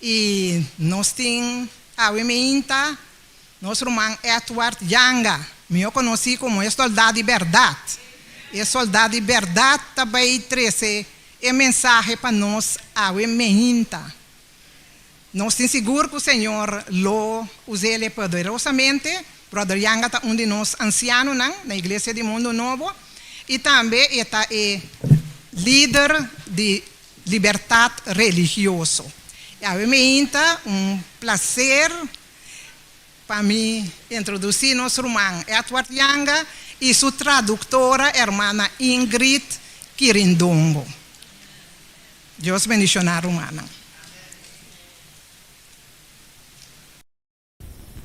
I nos tin awe meinta nos ruman Edward Yanga, mihó konosí komo e Soldá di Bèrdat. E Soldá di Bèrdat ta bai trese e mensahe pa nos awe meinta. Nos tin sigur ku Señor lo us'el poderosamente. Brother Yanga ta un di nos ansianonan na Iglesia di Mundu Nobo i tambe e ta e lider di libertat religioso. I awe meinta un plaser pa mi introdusí nos ruman Edward Yanga i su traduktora hermana Ingrid Kirindongo. Dios bendishoná rumannan.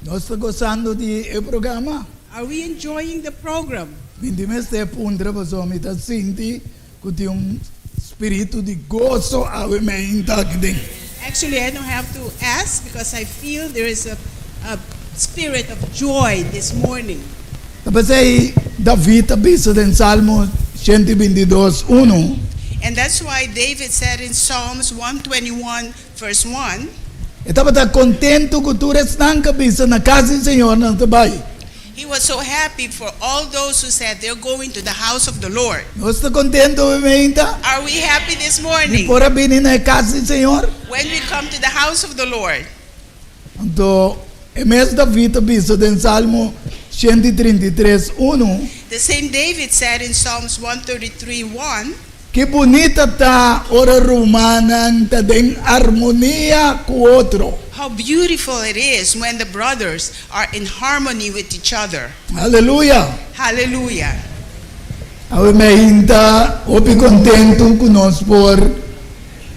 Nos ta gosando di e programa? Are we enjoying the program? Mi tin mester puntra pasobra mi ta sinti ku tin un spiritu di goso awe meinta aki den. Actually I don't have to ask because I feel there is a a spirit of joy this morning. Ta p'esei David ta bisa den Salmo 122, unu. And that's why David said in Psalms 121 verse 1. E tabata kontentu ku tur esnan ku a bisa na kas di Señor nan ta bai. He was so happy for all those who said they're going to the house of the Lord. Nos ta kontentu awe meinta? Are we happy this morning? Di por a bini na e kas di Señor? When we come to the house of the Lord. Anto e mes David a bisa den Salmo 133, unu. The same David said in Psalms 133, 1. Ki bunita ta ora rumannan ta den armonia ku otro! How beautiful it is when the brothers are in harmony with each other. Aleluya! Hallelujah! Awe meinta hopi kontentu ku nos por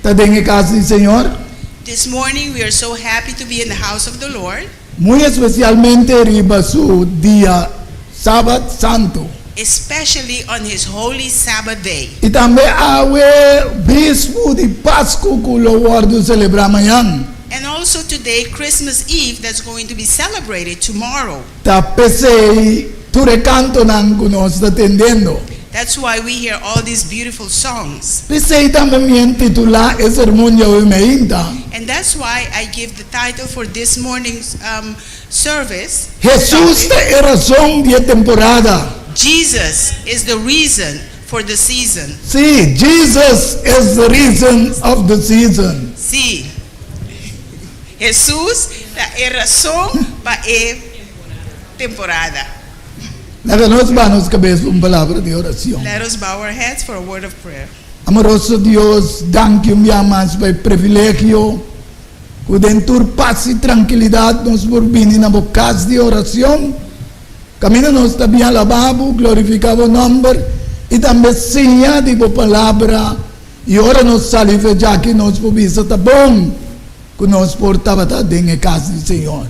ta den e kas di Señor. This morning we are so happy to be in the house of the Lord. Muy espesialmente riba su dia Sabat santu. Especially on his holy Sabbath day. I tambe awe Bispu di Pasku ku lo wòrdu selebrá mañan. And also today Christmas Eve that's going to be celebrated tomorrow. Ta p'esei tur e kantonan ku nos ta tendendo. That's why we hear all these beautiful songs. P'esei tambe mi a intitulá e sermon djawe meinta. And that's why I give the title for this morning's service, Hesus ta e rason di e temporada. Jesus is the reason for the season. Sí, Jesus is the reason of the season. Sí, Hesus ta e rason pa e temporada. Laga nos baha nos kabes pa un palabra di oracion. Let us bow our heads for a word of prayer. Amoroso Dios, danki un bia mas pa e privilegio ku den tur pas i trankilidat nos por bini na bo kas di oracion, kaminda nos ta bin alabá bo, glorifiká bo nòmber i tambe siña di bo palabra. I ora nos sali fe djaki nos por bisa ta bon ku nos por tabata den e kas di Señor.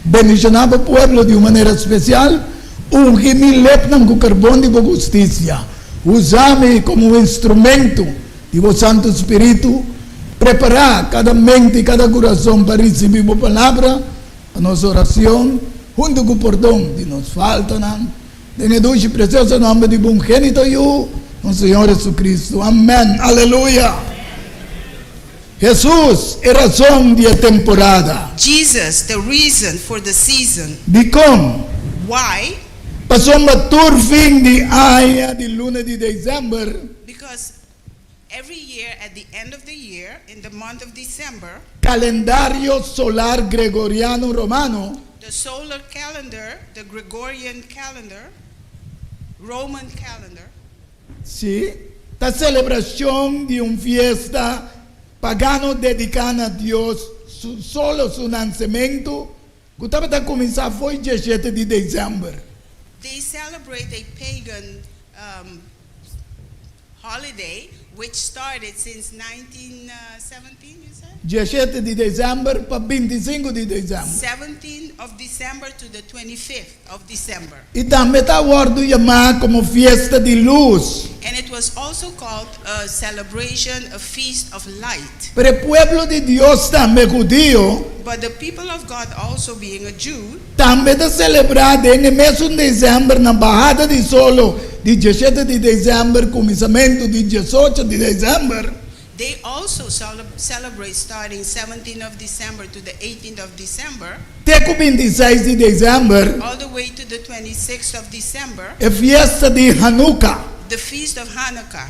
Bendishoná bo pueblo di un manera spesial, ungi mi lepnan ku karbon di bo hustisia. Usa mi komo un instrumento di bo Santu Spiritu. Prepará kada mente i kada kurason pa risibí bo palabra pa nos oracion, huntu ku pordon di nos faltanan, den e dushi presioso nomber di bo ungenito Yu, nos Señor Jesucristo. Amen. Aleluya! Hesus, e razon di e temporada. Jesus, the reason for the season. Dikon? Why? Pasobra tur fin di aña di luna di desèmber. Because every year at the end of the year, in the month of December. Kalendario solar gregoriano romano. The solar calendar, the Gregorian calendar, Roman calendar. Sí, ta selebrashon di un fiesta pagano dediká na dios Solo su nansementu, ku tabata kuminsá fo'i diesshete di desèmber. They celebrate a pagan holiday which started since 1917, you said? 17 di desèmber pa 25 di desèmber. 17 of December to the 25th of December. I tambe ta wòrdu yamá komo fiesta di lus. And it was also called a celebration, a feast of light. Pero e pueblo di Dios tambe hudio. But the people of God also being a Jew. Tambe ta selebrá den e mesun desèmber na bahada di solo di 17 di desèmber kuminsamentu di 18 di desèmber. They also celebrate starting 17th of December to the 18th of December, Te ku 26 di desèmber. all the way to the 26th of December, E fiesta di Hanukkah. the Feast of Hanukkah.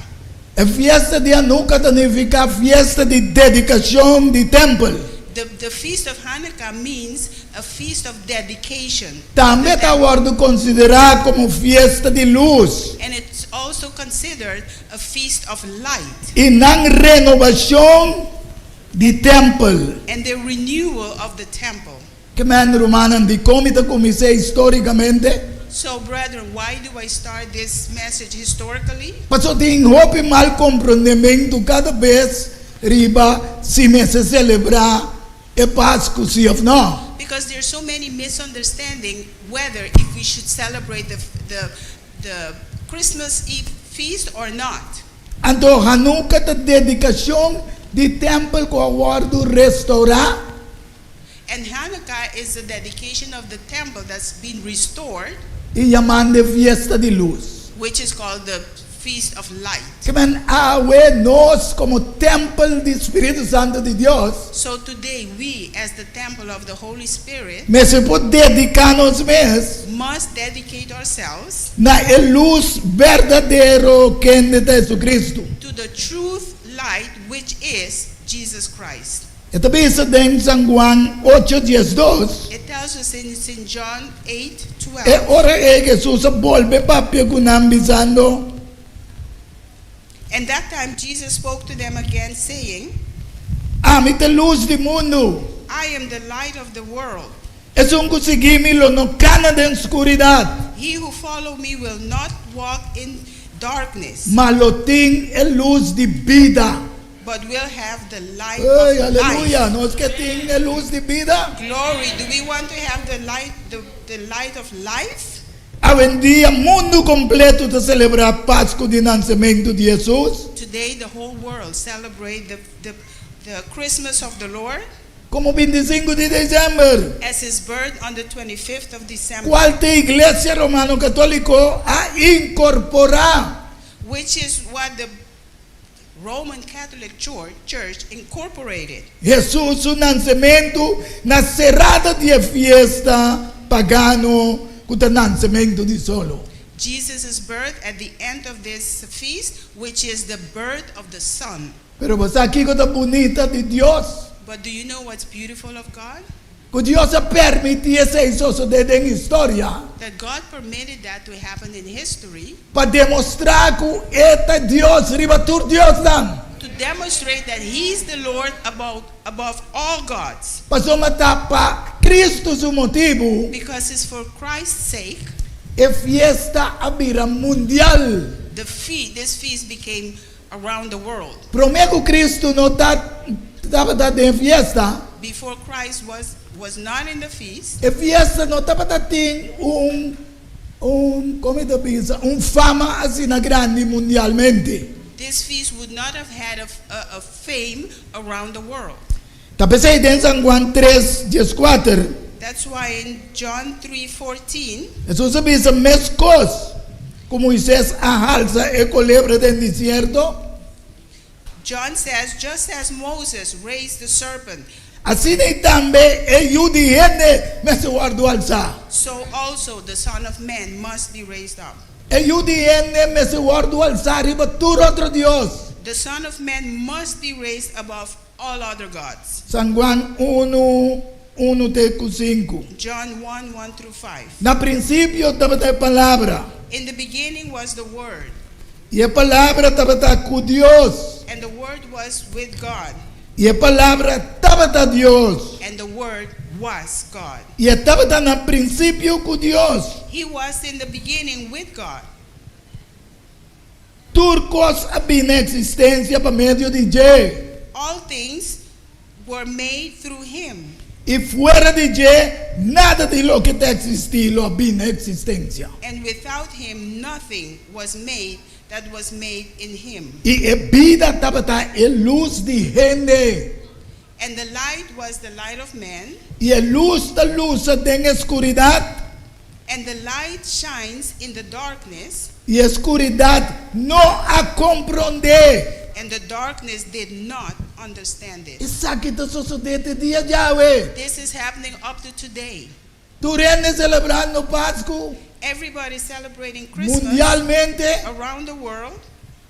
E fiesta di Hanukkah ta nifiká fiesta di dedikashon di tèmpel. The Feast of Hanukkah means a feast of dedication. Tambe ta wòrdu konsiderá komo fiesta di lus. And it's also considered a feast of light. I nan renobashon di tèmpel. And the renewal of the temple. Ke men, rumannan, dikon mi ta kumins'é histórikamente? So, brethren, why do I start this message historically? Pasobra tin hopi mal komprondementu kada bes riba si mester selebrá e Pasku si òf nò. Because there's so many misunderstanding whether if we should celebrate the the the Christmas Eve feast or not. Anto Hanukkah ta dedikashon di tèmpel ku a wòrdu restourá. And Hanukkah is the dedication of the temple that's been restored. I yamand'e fiesta di lus. Which is called the feast of light. Kimen awe nos komo tèmpel di Spiritu Santu di Dios. So today we as the temple of the Holy Spirit. Mester por dediká nos mes. Must dedicate ourselves. Na e lus berdadero kende ta Jesucristo. To the truth light which is Jesus Christ. E ta bisa den San Juan ocho diesdos. It tells us in Saint John 8, 12. E ora ei Hesus a bolbe papia ku nan, bisando. And that time Jesus spoke to them again, saying. Ami ta e lus di mundu. I am the light of the world. Esun ku sigui mi lo no kana den skuridat. He who follow me will not walk in darkness. Ma lo tin e lus di bida. But will have the light Ey, of life. aleluya! Nos ke tin e lus di bida. Glory, do we want to have the light, the, the light of life? Awendia mundu kompleto ta selebrá Pasku di nansementu di Hesus. Today the whole world celebrate the, the, the Christmas of the Lord. Komo 25 di desèmber. As his birth on the 25th of December. Kual ta e Iglesia Romano Katóliko a inkorporá. Which is what the Roman Catholic Church incorporated. Hesus su nansementu na serada di e fiesta pagano ku ta nansementu di solo. Jesus' birth at the end of this feast, which is the birth of the sun. Pero bo sa kiko ta bunita di Dios? But do you know what's beautiful of God? Ku Dios a permití esei sosodé den historia. That God permitted that to happen in history. Pa demostrá ku E ta Dios riba tur diosnan. To demonstrate that He is the Lord about above all gods. Pasobra ta pa Cristo su motibu. Because it's for Christ's sake. E fiesta a bira mundial. The fee this feast became around the world. Promé ku Cristo no ta tabata den e fiesta. Before Christ was was not in the feast. E fiesta no tabata tin un un kon mi ta bisa un fama asina grandi mundialmente. This feast would not have had a a a fame around the world. Ta p'esei den San Juan tres dieskuater. That's why in John 3:14. Hesus a bisa meskos ku Moises a halsa e kolebra den desierto. John says, just as Moses raised the serpent. Asina ei tambe e Yu di hende mester wòrdu alsá. So also the Son of Man must be raised up. E Yu di hende mester wòrdu alsá riba tur otro dios. The Son of Man must be raised above all other gods. San Juan unu, unu te ku sinku. John 1, 1 through 5. Na prinsipio tabata e Palabra. In the beginning was the Word. I e Palabra tabata ku Dios. And the Word was with God. I e Palabra tabata Dios. And the Word was God. I e tabata na prinsipio ku Dios. He was in the beginning with God. Tur kos a bini na eksistensia pa medio di dje. All things were made through him. I fuera di dje, nada di loke ta eksistí lo a bini na eksistensia. And without him nothing was made that was made in him. I e bida tabata e lus di hende. And the light was the light of men. I e lus ta lusa den e skuridat. And the light shines in the darkness. I e skuridat no a komprondé. And the darkness did not understand it. Esaki ta sosodé te dia djawe. This is happening up to today. Tur hende selebrando Pasku Everybody celebrating Christmas mundialmente, around the world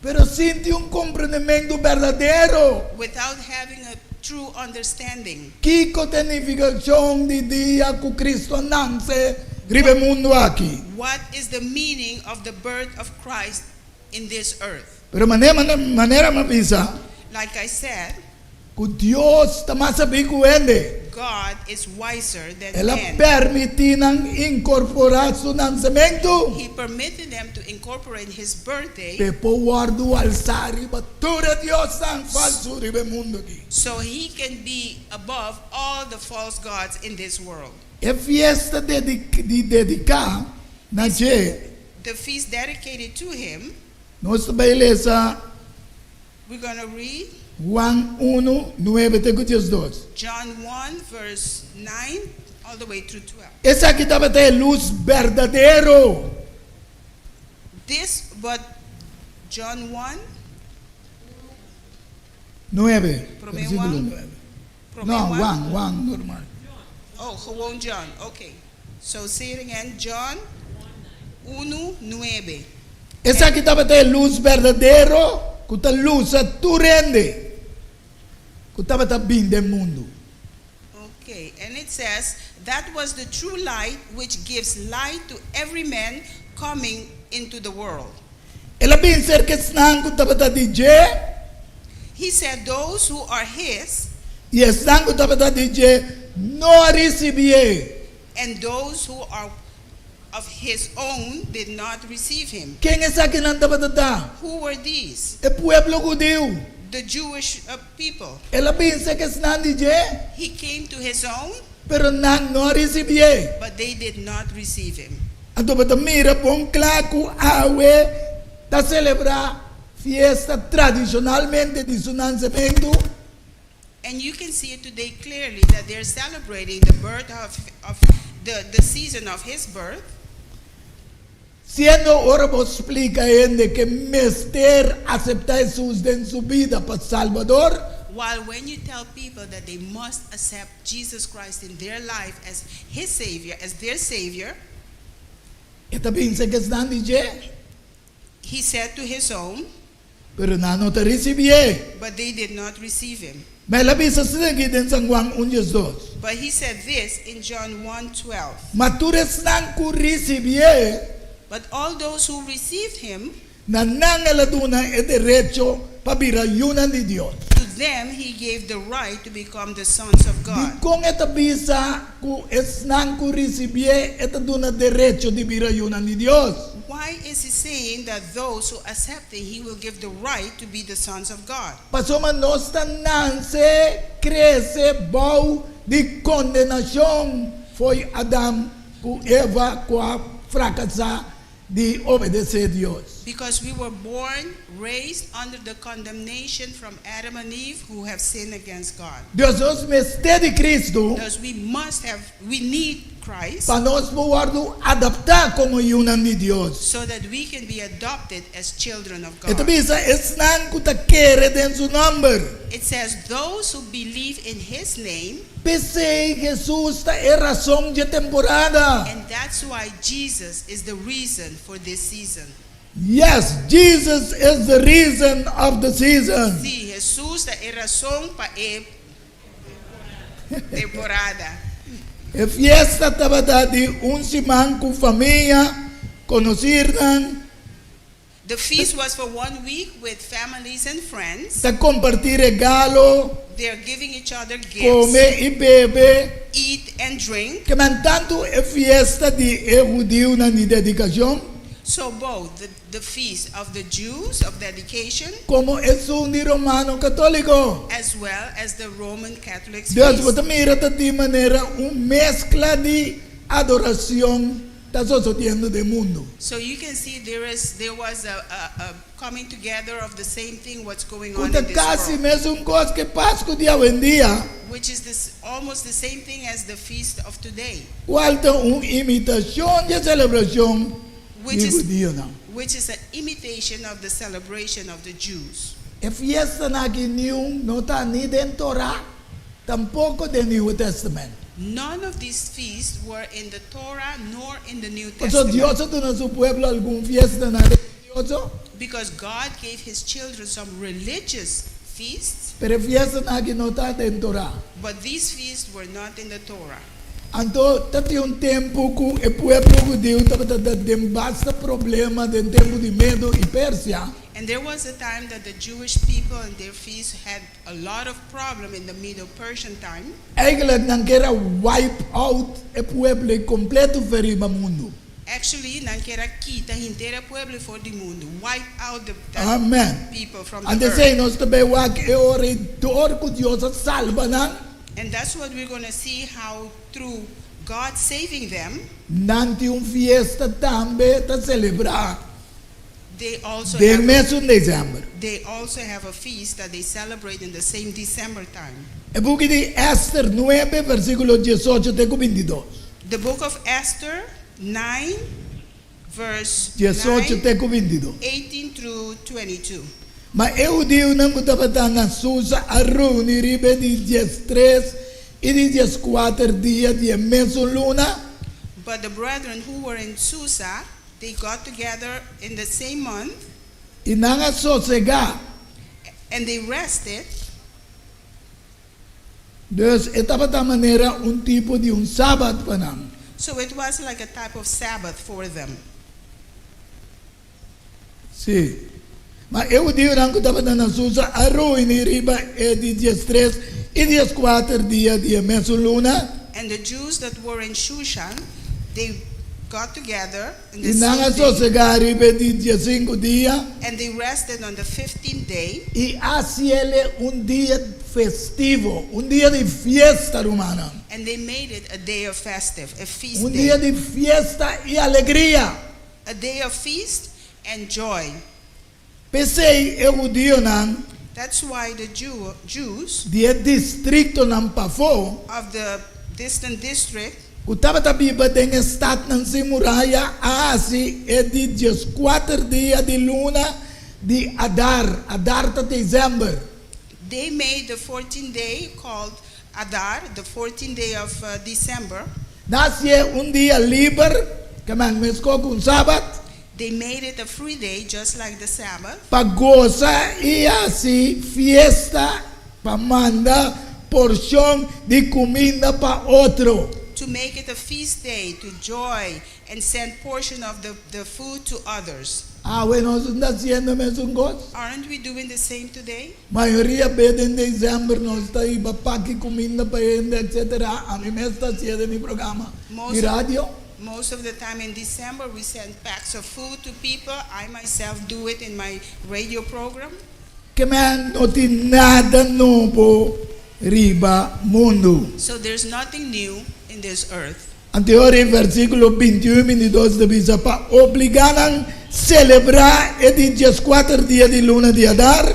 pero sin tin un komprendementu berdadero without having a true understanding. kiko ta e nifikashon di dia ku Kristu a nanse riba e mundu aki. What is the meaning of the birth of Christ in this earth? Pero manera mi a bisa, Like I said, ku Dios ta mas sabí ku hende. God is wiser than El a man. permití nan inkorporá su nansementu He permitted them to incorporate his birthday p'e por wòrdu alsá riba tur e diosnan falsu riba e mundu akí. so he can be above all the false gods in this world. E fiesta di dediká na dje. The feast dedicated to him. Nos ta bai lesa We're going to read Juan 1, 9 te ku 12. John 1, verse 9, all the way through 12. Esaki tabata e lus berdadero. This, but John 1, 9, Promé versíkulo Juan? 9. Promé No, Juan? Juan, Juan normal. Oh, gewoon John. Okay. So say it again. John 1, 9. Esaki tabata e lus berdadero ku ta lusa tur hende ku tabata bin den mundu. Okay, and it says, That was the true light which gives light to every man coming into the world. El a bin serka esnan ku tabata di dje, He said, Those who are his i esnan ku tabata di dje no a risibié. and those who are of his own did not receive him. Ken esakinan tabata ta? Who were these? E pueblo hudiu. The Jewish people. El a bin serka esnan di dje, He came to his own, pero nan no a risibié. but they did not receive him. Anto bo ta mira bon kla ku awe ta selebrá fiesta tradishonalmente di su nansementu. And you can see it today clearly that they're celebrating the birth of, of the, the season of his birth. Siendo ora bo splika hende ke mester aseptá Hesus den su bida pa Salbador, While when you tell people that they must accept Jesus Christ in their life as his savior, as their savior, e ta binse ku esnan di dje, he said to his own, pero nan no ta risibié. but they did not receive him. Ma el a bisa asina aki den San Juan un 12. But he said this in John 1:12. Ma tur esnan ku risibié, But all those who received him, na nan el a duna e derecho pa bira yunan di Dios. to them he gave the right to become the sons of God. Dikon e ta bisa ku esnan ku risibié e ta duna derecho di bira yunan di Dios? Why is he saying that those who accept him, he will give the right to be the sons of God? Pasobra nos ta nanse, krese bou di kondenashon fo'i Adam ku Eva ku a frakasá di obedesé Dios. Because we were born, raised under the condemnation from Adam and Eve who have sinned against God. Dios nos mester di Cristo Thus we must have, we need Christ pa nos por wòrdu adaptá komo yunan di Dios. so that we can be adopted as children of E ta God. bisa esnan ku ta kere den su nòmber. It says those who believe in his name, P'esei Hesus ta e rason dje temporada. and that's why Jesus is the reason for this season. Yes, Jesus is the reason of the season. Sí, Hesus ta e rason pa e temporada. E fiesta tabata di un siman ku famia, konosirnan. The feast was for one week with families and friends. Ta kompartí regalo, They are giving each other gifts, kome i bebe. eat and drink. Ke men tantu e fiesta di e hudiunan di dedikashon So both the, the feast of the Jews of dedication komo esun di romano katóliko. as well as the Roman Catholics Dios bo feast. ta mira ta tin manera un meskla di adorashon ta sosodiendo den mundu. So you can see there is there was a, a, a coming together of the same thing what's going Ku on ta in this kasi world, mesun kos ke Pasku di awendia, which is this almost the same thing as the feast of today, kual ta un imitashon di e selebrashon which di is hudionan. which is an imitation of the celebration of the Jews. E fiestanan aki niun no ta ni den Torah, tampoko den Nieuwe Testament. None of these feasts were in the Torah nor in the New Pasobra Testament. Dios a duna su pueblo algun fiestanan religioso. Because God gave His children some religious feasts. Pero e fiestanan aki no ta den Torah. But these feasts were not in the Torah. Anto ta tin un tempu ku e pueblo hudiu tabata ta den basta problema den tempu di Medo i Persia. And there was a time that the Jewish people and their feasts had a lot of problem in the Medo-Persian time. Eigenlijk nan kier a wipe out e pueblo ei kompleto for riba mundu. Actually, nan kier a kita henter e pueblo for di mundu, wipe out the that Amen. people from the Antes earth. ei nos ta bay wak e ora ei dor ku Dios a salba nan. And that's what we're gonna see how through God saving them. Nan tin un fiesta tambe ta selebrá They also den have mesun desèmber. They also have a feast that they celebrate in the same December time. E buki di Èster nuebe, versíkulo diesocho te ku bintidos. The book of Esther 9 verse 18 9, te ku 22. 18 through 22. Ma e hudiunan ku tabata na Susa a reuni riba e di diestres i di dieskuater dia di e mesun luna. But the brethren who were in Susa, they got together in the same month. I nan a sosegá. And they rested. Dus e tabata manera un tipo di un sabat pa nan. So it was like a type of Sabbath for them. Sí. Ma e hudiunan ku tabata na Susa a reuní riba e di diestres i dieskuater dia di e mesun luna. And the Jews that were in Shushan, they got together in the I nan a same day. sosegá riba e di diesinku dia. And they rested on the fifteenth day. I hasiel un dia festivo, un dia di fiesta, rumannan. And they made it a day of festive, a feast Un day. dia di fiesta i alegria. A day of feast and joy. P'esei e hudionan. That's why the Jew, Jews. Di e distriktonan pafó. Of the distant district. Ku tabata biba den e statnan sin muraya a hasi e di dieskuater dia di luna di Adar, Adar ta desèmber. They made the fourteenth day called Adar, the fourteenth day of December. Nan hasié un dia liber, ke men meskó ku un sabat. They made it a free day, just like the Sabbath. Pa gosa i hasi fiesta, pa manda porshon di kuminda pa otro. To make it a feast day, to joy and send portion of the the food to others. Awe nos no ta hasiendo e mesun kos? Aren't we doing the same today? Mayoria be den december nos ta hiba paki kuminda pa hende etc. Ami mes ta hasié den mi programa di radio. Most of the time in December we send packs of food to people, I myself do it in my radio program. Ke men no tin nada nobo riba mundu. So there's nothing new in this earth. Anteor e versíkulo 21 i 22 ta bisa pa obligá nan selebrá e di dieskuater dia di luna di Adar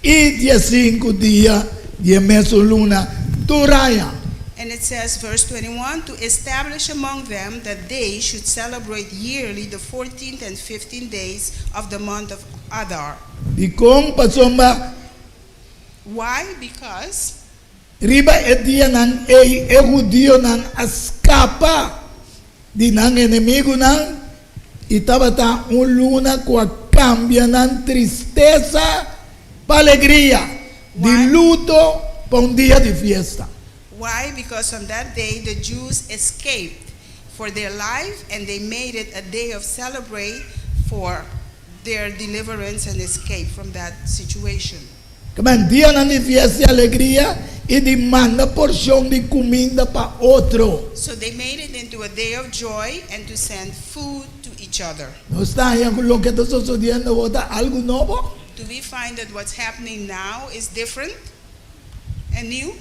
i diesinku dia di e mesun luna tur aña. And it says, verse 21, to establish among them that they should celebrate yearly the fourteenth and fifteenth days of the month of Adar. Dikon? Pasobra. Why? Because. Riba e dianan ei e hudionan a skapa di nan enemigunan, i tabata un luna ku a kambia nan tristesa pa alegria, di luto pa un dia di fiesta. Why? Because on that day the Jews escaped for their life and they made it a day of celebrate for their deliverance and escape from that situation. Kman dianan di fiesta i alegria i di manda porshon di kuminda pa otro. So they made it into a day of joy and to send food to each other. Nos ta haña ku loke ta sosodiendo awor ta algu nobo? Do we find that what's happening now is different and new?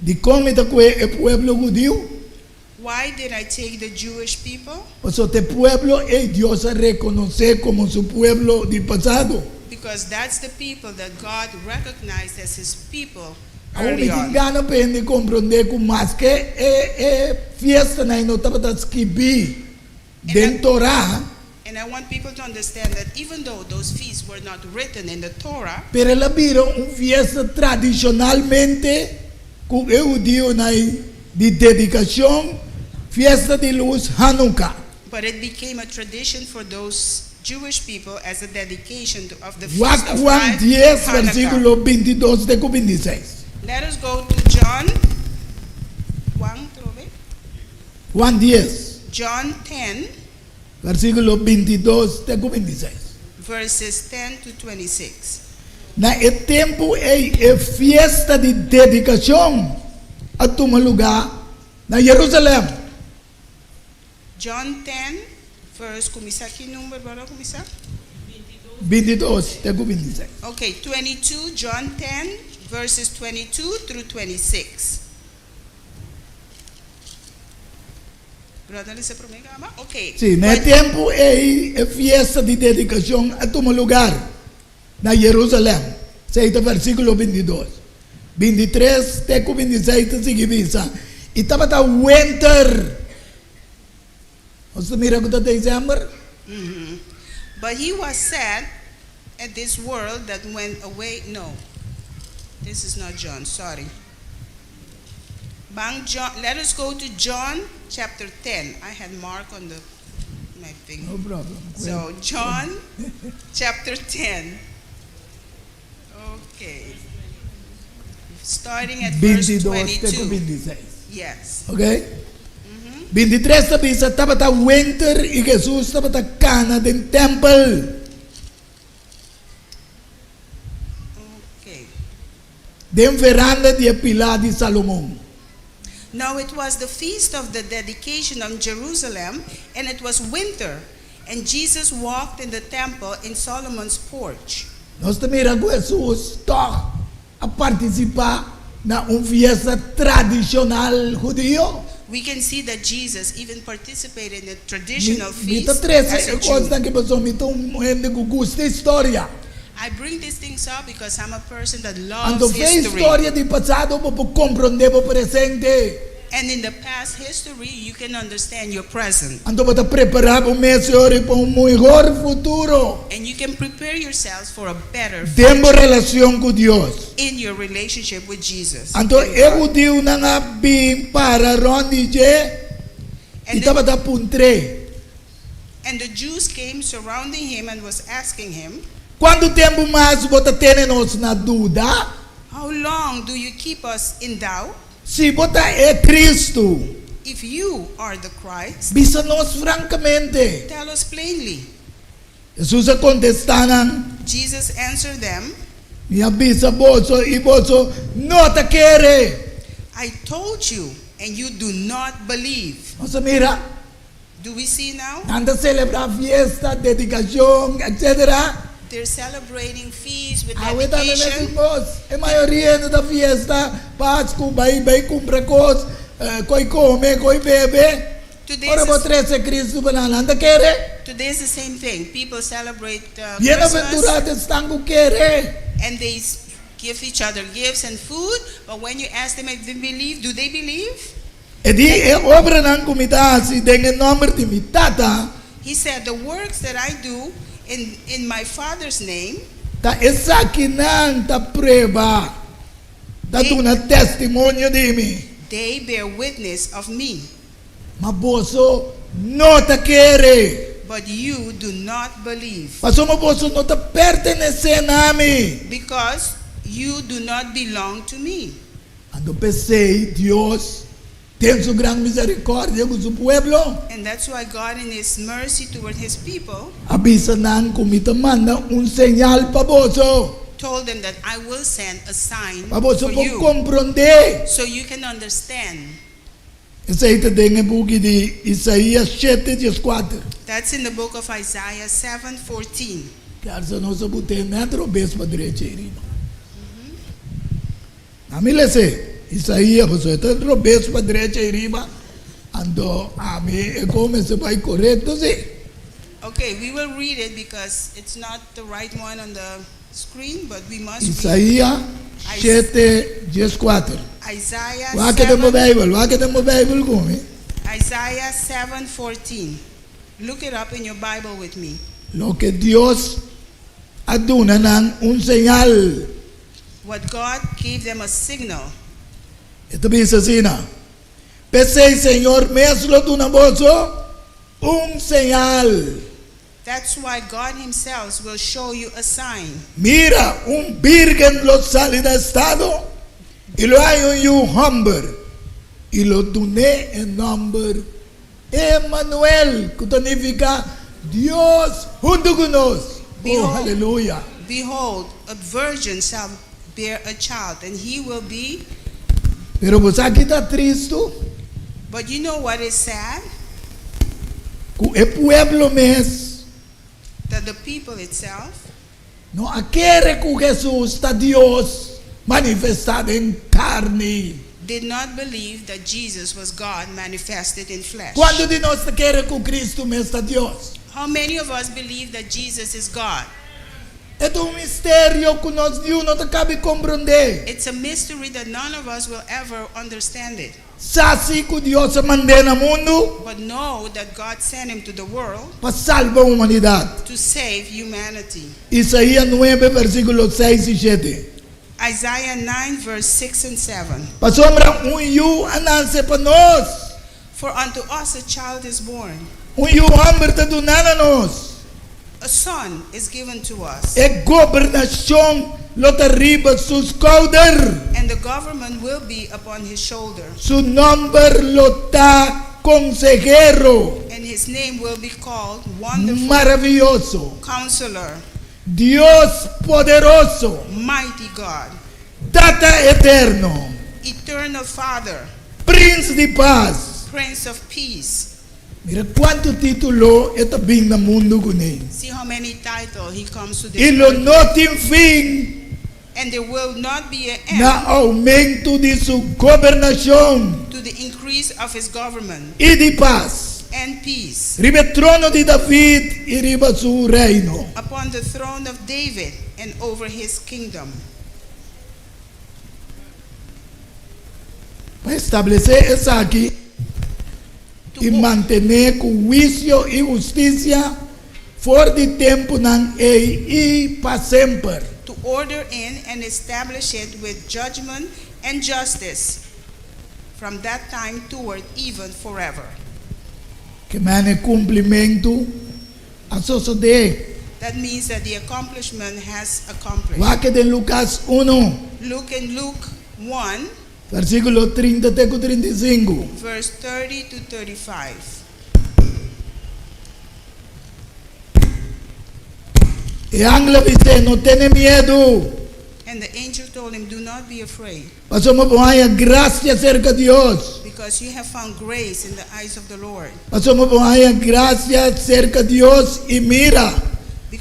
Dikon mi ta kue e pueblo hudiu? Why did I take the Jewish people? Pasobra ta e pueblo ei Dios a rekonosé komo su pueblo di pasado. Because that's the people that God recognized as his people Awor mi early tin on. gana pa hende komprondé ku maske e e fiestanan ei no tabata skibí den Torah. And I want people to understand that even though those feasts were not written in the Torah, Pero el a bira un fiesta tradishonalmente ku e hudionan di dedikashon, Fiesta di Lus, Hanukkah. But it became a tradition for those Jewish people as a dedication to of the Wak feast of Juan life, dies, Hanukkah. versíkulo bintidos te ku bintiseis. Let us go to John, Juan, trobe? Juan dies, John 10, versíkulo bintidos te ku bintiseis. Verses 10 to 26. Na e tempu ei e fiesta di dedikashon a tuma lugá na Jerusalèm. John 10, verse, kuminsá ki number bo a kuminsá? Bintidos te ku bintiseis. Ok, 22, John 10, verses 22 through 26. Brother lesa promé kaba? Ok. Sí, na e tempu ei e fiesta di dedikashon a tuma lugar na Jerusalèm. Esei ta versíkulo bintidos. Bintitres te ku bintiseis ta sigui bisa, I tabata wenter. Nos ta mira ku ta desèmber. But he was sad at this world that went away, no, this is not John, sorry. Ban John, let us go to John chapter 10. I had Mark on the my thing. No problem. So John chapter 10. Okay. Starting at verse Bintidos te ku 22. bintiseis. Yes. Ok? Bintitres ta bisa, Tabata wenter i Hesus tabata kana den tèmpel. Okay. Den veranda di e pilá di Salomon. Now it was the feast of the dedication of Jerusalem, and it was winter, and Jesus walked in the temple in Solomon's porch. Nos ta mira ku Hesus tòg a partisipá na un fiesta tradishonal hudio. We can see that Jesus even participated in a Mi traditional mi ta feast trese as e a Jew. kosnan aki pasobra mi ta un hende ku gusta historia. I bring these things up because I'm a person that Anto loves fe history. historia di pasado bo por komprondé bo presente. And in the past history you can understand your present. Anto bo ta prepará bo mes ora pa un mihor futuro. And you can prepare yourselves for a better Den bo future relacion cu Dios. in your relationship with Jesus Anto and e God. hudiunan a bin para rond di dje i And the, tabata puntr'é. and the Jews came surrounding him and was asking him, Cuantu tempu mas bo ta tene nos na duda? How long do you keep us in doubt? Si bo ta e Cristo. If you are the Christ, Bisa nos francamente. tell us plainly. Hesus a kontestá nan, Jesus answered them, Mi a bisa boso i boso no ta kere. I told you, and you do not believe. Nos a mira, Do we see now? nan ta selebrá fiesta, dedikashon, etsetera. They're celebrating feasts with Awe tambe dedication. mesun kos. E mayoria hende ta fiesta, Pasku, bai bai kumpra kos, koi kome, koi bebe. Today Ora is bo the, trese Kristu pa nan, nan ta kere. today is the same thing. People celebrate uh, Christmas Bienaventurado esnan ku kere. and they give each other gifts and food, but when you ask them if they believe, do they believe? E di, E obranan ku mi ta hasi den e nòmber di mi Tata. He said, The works that I do in, in my Father's name, Ta esakinan ta prueba, ta duna testimonio di mi. They bear witness of me. Ma boso no ta kere. But you do not believe. Pasobra boso no ta pertenesé na mi. Because you do not belong to me. Anto p'esei Dios, den su gran misericordia ku su pueblo. And that's why God in his mercy toward his people. A bisa nan ku mi ta manda un señal pa boso. Told them that I will send a sign Pa boso for por you. komprondé. So you can understand. Esei ta den e buki di Isaías shete dieskuater. That's in the book of Isaiah 7:14. Kersa nos a but'é nèt robes pa drecha ei riba. Ami les'é Isaías pasobra e ta robes pa drecha ei riba, anto ami e kon mester bai korekto si. Okay, we will read it because it's not the right one on the screen, but we must read Isaías shete dieskuater. Isaiah Wak den bo 7 Bijbel, wak den bo Bijbel ku mi. Isaiah 7:14. Look it up in your Bible with me. Loke Dios a duna nan un señal. What God gave them a signal. E ta bisa asina, P'esei Señor mes lo duna boso un señal. That's why God himself will show you a sign. Mira, un bírgen lo sali na estado i lo haña un yu hòmber, i lo dun'é e nòmber Emanuel, ku ta nifiká Dios huntu ku nos. Oh, haleluya! Behold, a virgin shall bear a child, and he will be. Pero bo sa ki ta tristu? But you know what is sad? Ku e pueblo mes. That the people itself. No a kere ku Hesus ta Dios manifestá den karni. Did not believe that Jesus was God manifested in flesh. Kuantu di nos ta kere ku Kristu mes ta Dios? How many of us believe that Jesus is God? E ta un misterio ku nos niun no ta kabi komprondé. It's a mystery that none of us will ever understand it. Sa si ku Dios a mand'é na mundu. But know that God sent him to the world. Pa salba humanidat. To save humanity. Isaías nuebe versíkulo seis i shete. Isaiah nine verse six and seven. Pasobra un yu a nase pa nos. For unto us a child is born. Un yu hòmber ta duná na nos. A son is given to us. E gobernashon lo ta riba su skouder. And the government will be upon his shoulder. Su nòmber lo ta Konsehero. And his name will be called Wonderful. Maravioso. Counselor. Dios Poderoso. Mighty God. Tata Eterno. Eternal Father. Prins di Pas. Prince of Peace. Mira kuantu título e ta bin na mundu kuné. See how many title he comes to this I lo earth no with. tin fin And there will not be a end. na oumentu di su gobernashon. To the increase of his government. I di pas. And peace. Riba e trono di David i riba su reino. Upon the throne of David and over his kingdom. Pa establesé esaki i mantené ku huisio i hustisia for di tempunan ei i pa semper. To order in and establish it with judgment and justice from that time toward even forever. Ke mane kumplimentu a sosodé. That means that the accomplishment has accomplished. Wak den Lukas unu. Look in Luke one. Versíkulo trinta te ku 35. Verse 30 to 35. E angel a bis'é, No tene miedu. And the angel told him, Do not be afraid. Pasobra bo haña grasia serka Dios. Because you have found grace in the eyes of the Lord. Pasobra bo haña grasia serka Dios, i mira,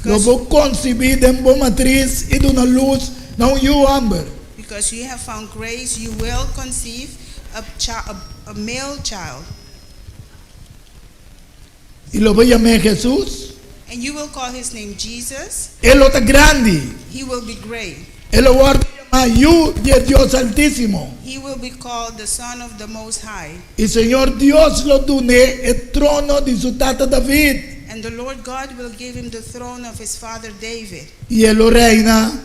lo bo konsibí den bo matris i duna lus na un yu hòmber. Because you have found grace, you will conceive a a male child. I lo bo yam'é Hesus. And you will call his name Jesus. E lo ta grandi. He will be great. E lo wòrdu yamá Yu di e Dios Altísimo. He will be called the Son of the Most High. I Señor Dios lo dun'é e trono di su tata David. And the Lord God will give him the throne of his father David. I e lo reina.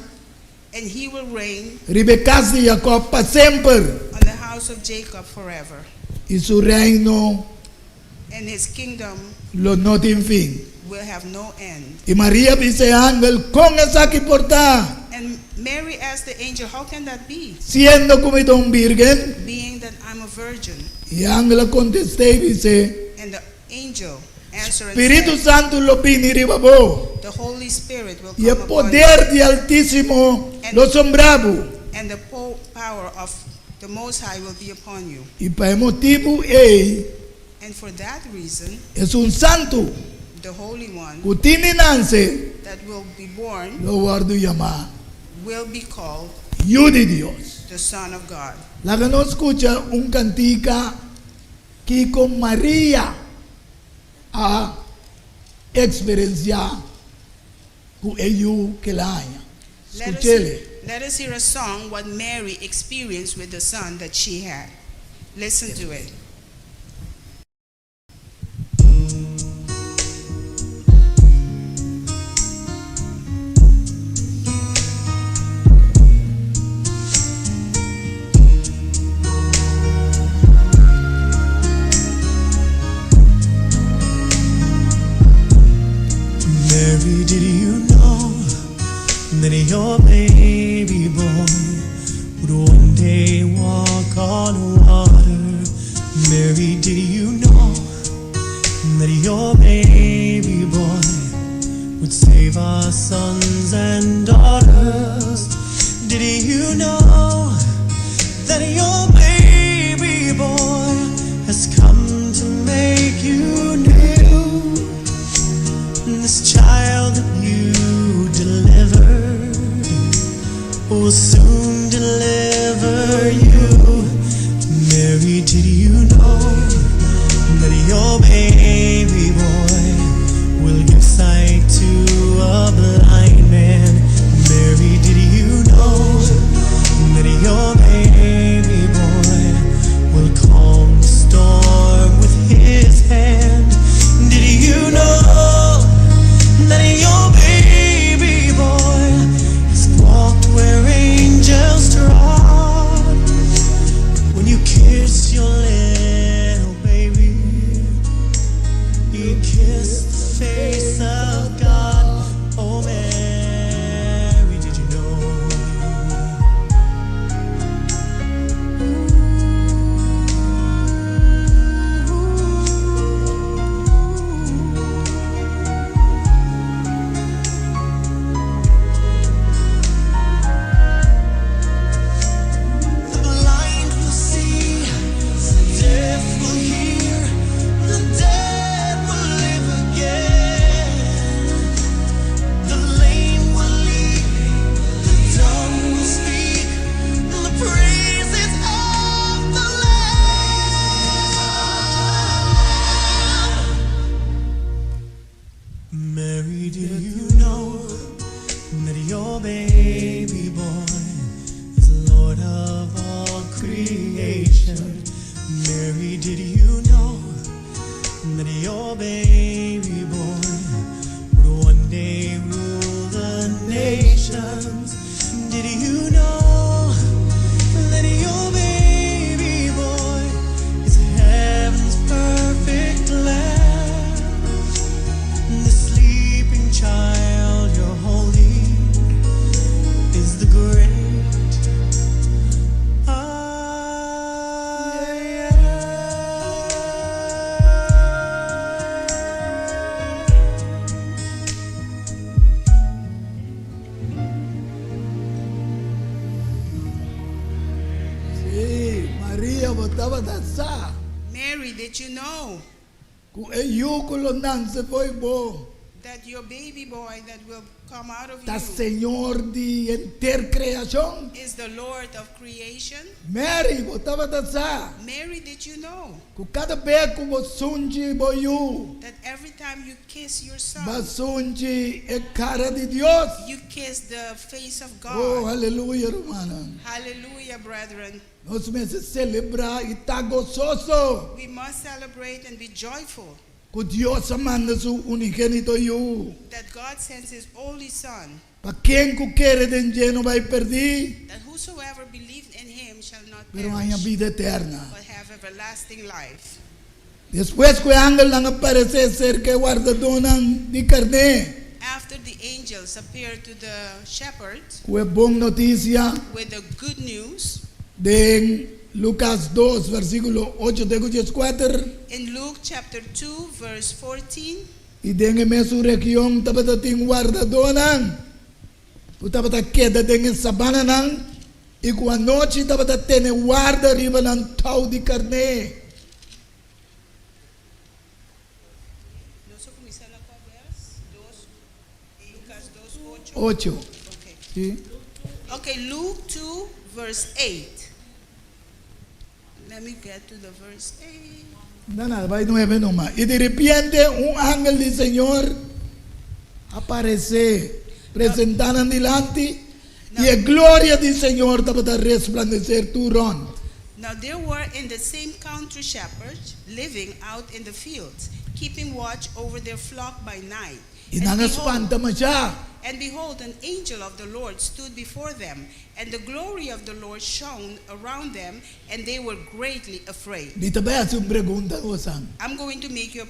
And he will reign. Riba e kas di Jakòb pa semper. On the house of Jacob forever. I su reino. And his kingdom. Lo no tin fin. Will have no end. I Maria bisa e angel, Kon esaki por ta? And Mary asked the angel, How can that be? Siendo ku mi ta un birgen. Being that I'm a virgin. I e angel a kontest'é i bis'é. And the angel answered and Spiritu said, Santu lo bini riba bo. The Holy Spirit will I e come upon you. poder di Altísimo lo sombra bo. And the power of the Most High will be upon you. I pa e motibu ei. And for that reason. Esun Santu. The Holy One. Ku tin di nanse. That will be born. Lo wòrdu yamá. Will be called. Yu di Dios. The Son of God. Laga nos skucha un kantika kiko Maria a eksperensiá ku e yu ku el a haña. Skuch'el. Let us hear a song what Mary experienced with the son that she had. Listen to it. That your baby boy would one day walk on water? Mary, did you know that your baby boy would save our sons and daughters? Did you know that your baby boy has come to make you new? This child that you delivered will soon deliver you. Mary, did you know that your baby boy will give sight to a blind man? Mary, did you know that your baby boy will calm the storm with his hand? Did you know that your baby boy has walked where angels trod? When you kiss your little baby, you kiss the face of God. Oh, Mary, did you know? The blind will see, the deaf will hear, the dead will live again. The lame will leap, the dumb will speak, the praises of the Lamb. Mary, did you know that your baby boy is Lord of all creation? Mary, did you know that your baby boy would one day rule the nations? Did you know that your baby boy is heaven's perfect lamb? The sleeping child you're holding is the great I am. Si, Maria, bo tabata sa. Mary, did you know Ku e yu ku lo nase fo'i bo. that your baby boy that will come out of Ta you Señor di henter kreashon. is the Lord of creation? Mary, bo tabata sa. Mary, did you know Ku kada bes ku bo sunchi bo yu. that every time you kiss your son, B'a sunchi e kara di Dios. you kiss the face of Oh, God? aleluya, rumannan. Hallelujah, brethren. Nos mester selebrá i ta gososo. We must celebrate and be joyful Ku Dios a manda su unigénito yu. that God sends his only son, Pa ken ku kere den dje no bai pèrdí, that whosoever believed in him shall not pero haña perish, bida eterno. but have everlasting life. Despues ku e angelnan a aparesé serka e wardadónan di karné, After the angels appeared to the shepherds ku e bon notisia with the good news den Lucas 2, versíkulo 8 te ku 14, in Luke chapter 2, verse 14, i den e mesun region tabata tin wardadónan ku tabata keda den e sabananan i ku anochi tabata tene warda riba nan tou di karné. Nos a kuminsá na kua vers? Dos, Lucas 2, 8. 8. Okay. Si. Okay, Luke 2, verse 8. Let me get to the verse 8. No, no, bai 9 nomás. I di repente un angel di Señor a aparesé, presentá nan dilanti, i e gloria di Señor tabata resplandesé tur rònt. Now there were in the same country shepherds living out in the fields, keeping watch over their flock by night. I nan a spanta mashá. And behold, an angel of the Lord stood before them, and the glory of the Lord shone around them, and they were greatly afraid. Mi ta bai hasi un pregunta, boso. I'm going to make you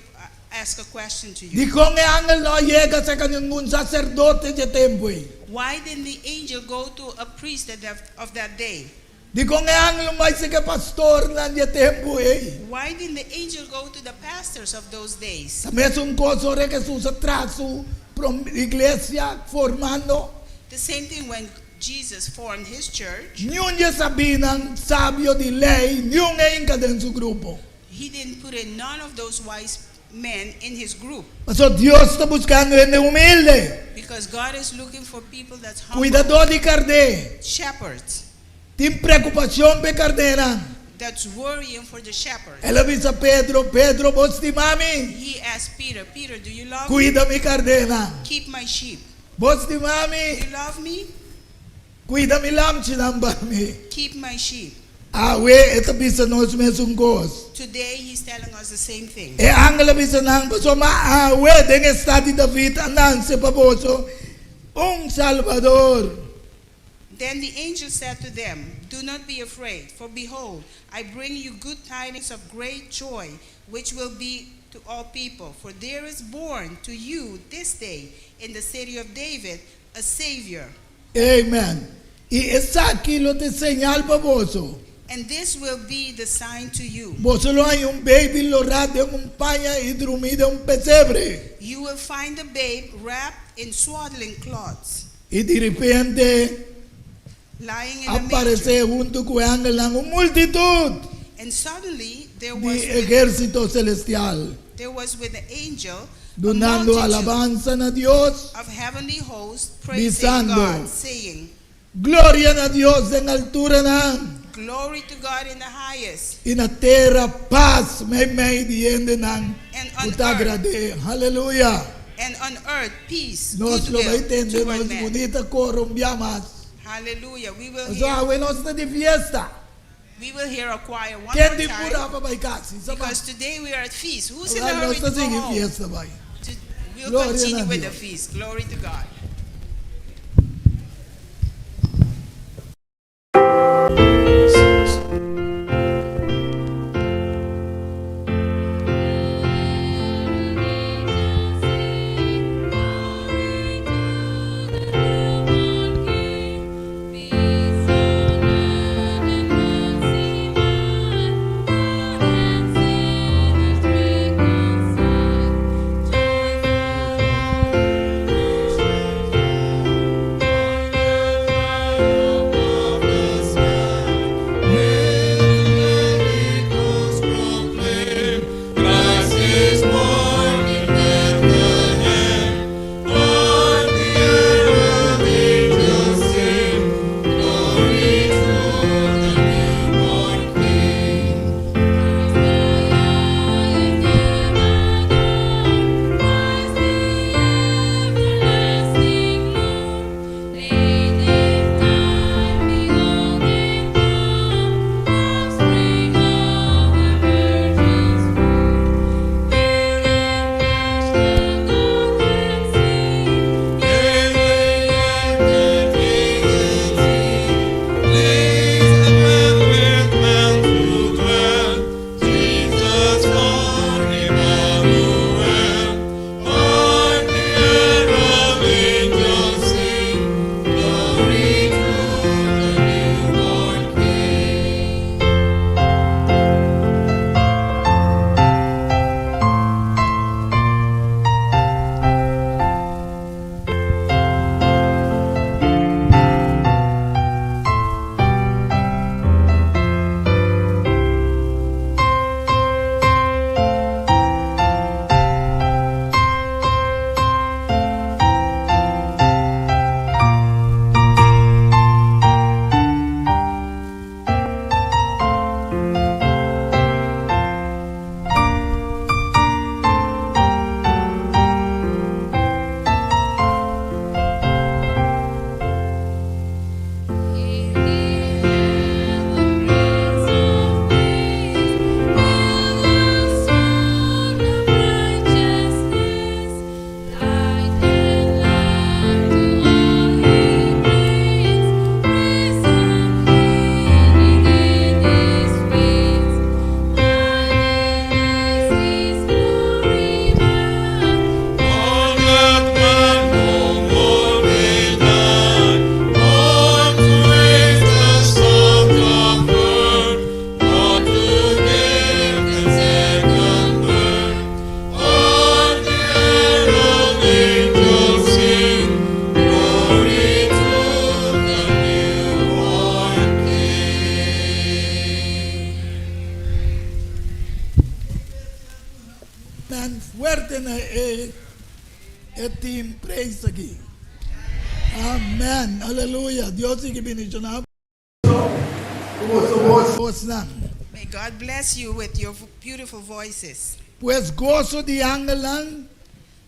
ask a question to you. Dikon e angel no a yega serka ningun saserdote dje tempu ei? Why didn't the angel go to a priest at that, of that day? Dikon e angel no bai serka e pastornan dje tempu ei? Why didn't the angel go to the pastors of those days? Ta mesun kos ora Hesus a traha su prom iglesia formando. The same thing when Jesus formed his church. Niun dje sabinan sabio di lei, niun e hinka den su grupo. He didn't put in none of those wise men in his group. Pasobra Dios ta buskando hende humilde. Because God is looking for people that's humble. Kuidadó di kardé. Shepherds. Tin preokupashon pa e kardenan. That's worrying for the shepherds. El a bisa Pedro, Pedro, bo stima mi? He asked Peter, Peter, do you love me? Kuida mi kardenan. Keep my sheep. Bo stima mi? You love me? Kuida mi lamchinan pa mi. Keep my sheep. Awe e ta bisa nos mesun kos. Today he's telling us the same thing. E angel a bisa nan, Pasobra awe den e stat di David a nanse pa boso un Salbador. Then the angel said to them, Do not be afraid, for behold, I bring you good tidings of great joy, which will be to all people. For there is born to you this day in the city of David a Savior. Amen. I esaki lo ta e señal pa boso. And this will be the sign to you. Boso lo haña un baby lorá den un paña i drumí den un pesebre. You will find the babe wrapped in swaddling cloths. I diripente Lying in a a manger. paresé huntu ku e angelnan un multitut And suddenly there di was with, ehérsito celestial, there was with the angel a dunando multitude alabansa na Dios, of heavenly hosts praising bisando, God, saying, Gloria na Dios den alturanan, Glory to God in the highest, i na tera pas meimei di hendenan And ku on ta earth. agrad'é. Haleluya! And on earth peace, Nos lo bai goodwill tende toward nos men. bunita koro un bia mas. Hallelujah. We will Pasobra hear, awe nos ta di fiesta. we will hear a choir one Ken more di time. pura pa bai kas? Isa Because today we are at feast. Who's in a Ora hurry nos to ta go sigui home? fiesta bai. To, we'll Gloria continue na with the Dios. feast. Glory to God. feest aki. Amen. Aleluya. Dios sigui bendiciona boso bosnan. May God bless you with your beautiful voices. Pues goso di angelnan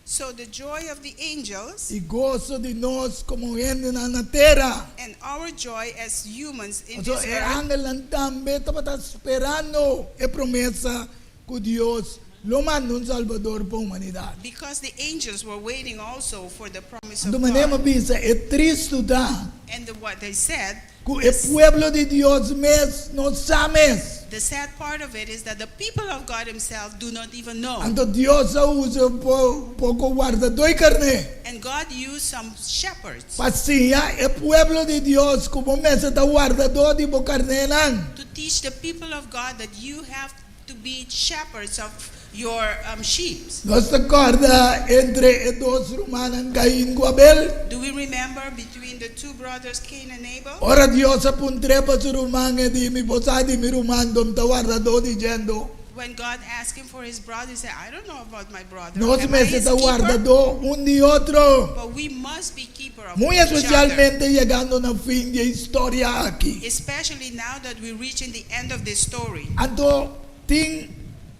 So the joy of the angels i goso di nos komo hendenan na tera. and our joy as humans in Pasobra this e earth angelnan tambe tabata sperando e promesa ku Dios lo manda un Salbador pa humanidat. Because the angels were waiting also for the promise of Anto manera mi a God. bisa, e tristu ta And the, what they said, ku e pueblo di Dios mes no sa mes. the sad part of it is that the people of God himself do not even know. Anto Dios a usa poko wardadó i karné And God used some shepherds pa siña e pueblo di Dios ku bo mester ta wardadó di bo karnénan. to teach the people of God that you have to be shepherds of your sheep. Nos ta kòrda entre e dos rumannan Kain ku Abel? Do we remember between the two brothers Cain and Abel? Ora Dios a puntr'é pa su ruman, e di, Mi bo sa di mi ruman, dom ta wardadó di djendo. When God asked him for his brother, he said, I don't know about my brother. Nos Am I mester his ta keeper? wardadó un di otro. But we must be keeper of Muy each other. espesialmente yegando na fin di e historia aki. Especially now that we're reaching the end of this story. Anto tin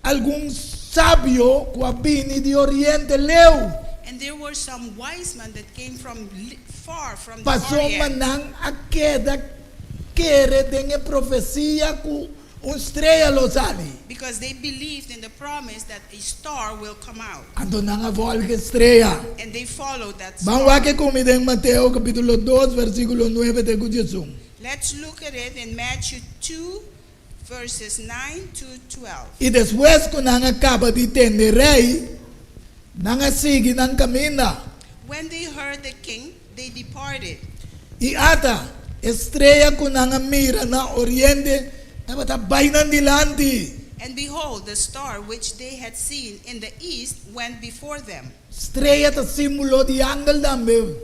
algun sabio ku a bini di oriente leu. And there were some wise men that came from far from the Pasobra Orient. nan a keda kere den e profesia ku un strea lo sali. Because they believed in the promise that a star will come out. Anto nan a volg e strea. And they followed that Ban star. wak e ku mi den Mateo kapítulo dos versíkulo nuebe te ku diesun. Let's look at it in Matthew 2 verses 9 to 12. I despues ku nan a kaba di tende rei, nan a sigui nan kaminda. When they heard the king, they departed. I ata, e strea ku nan a mira na oriente tabata bai nan dilanti. And behold, the star which they had seen in the east went before them. Strea ta símbolo di angel tambe.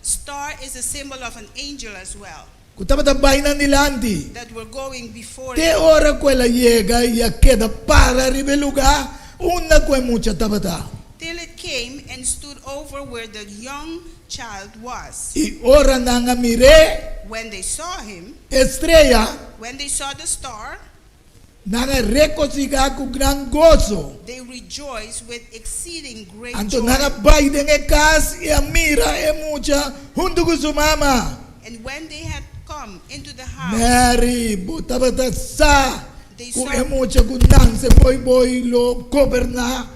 Star is a symbol of an angel as well. Ku tabata bai nan dilanti. That were going before Te ora ku el a yega i a keda para riba e lugá unda ku e mucha tabata. Till it came and stood over where the young child was. I ora nan a mir'é, When they saw him, e strea, when they saw the star, Nan a regosigá ku gran goso. They rejoiced with exceeding great Anto joy. nan a bai den e kas i a mira e mucha huntu ku su mama. And when they had come into the house, Mary, bo tabata sa They ku saw e mucha ku nanse boy boy lo goberná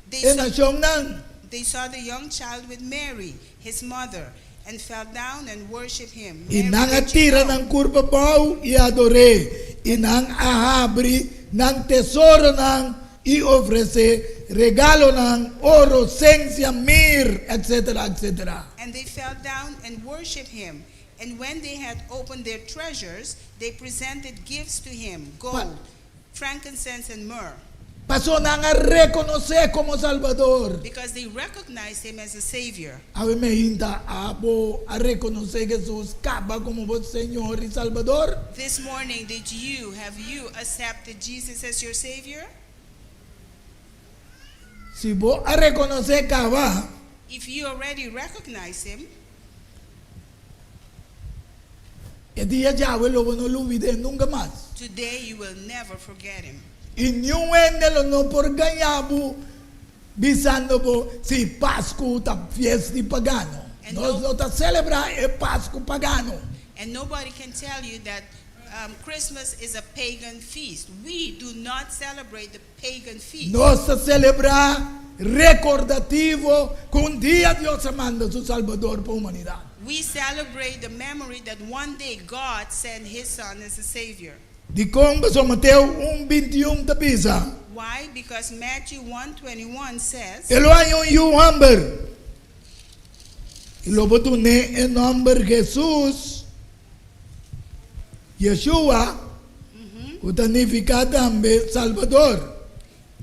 they e saw, nashonnan. they saw the young child with Mary, his mother, and fell down and worshiped him. I Mary nan a did you tira know? nan kurpa bou i ador'é, i nan a habri nan tesoronan i ofresé regalonan, oro, sensia, mir, etsetera, etsetera. And they fell down and worshiped him. And when they had opened their treasures, they presented gifts to him, gold, frankincense, and myrrh. Paso nan a rekonosé komo Salbador. Because they recognized him as a savior. Awe meinta abo a rekonosé Hesus kaba komo bo Señor i Salbador? This morning did you, have you accepted Jesus as your savior? Si bo a rekonosé kaba, If you already recognize him, e dia djawe lo bo no lubid'é nunka mas. Today you will never forget him. I niun hende lo no por gaña bo bisando bo si Pasku ta fiesta di pagano. Nos no ta selebrá e Pasku pagano. And nobody can tell you that Christmas is a pagan feast. We do not celebrate the pagan feast. Nos ta selebrá rekordativo ku un dia Dios a manda su Salbador pa humanidat. We celebrate the memory that one day God sent his son as a savior. Dikon? Pasobra Mateo un 21 ta bisa. Why? Because Matthew 1:21 says. E lo haña un yu hòmber, i lo bo dun'é e nòmber Hesus, Yeshua, ku ta nifiká tambe Salbador.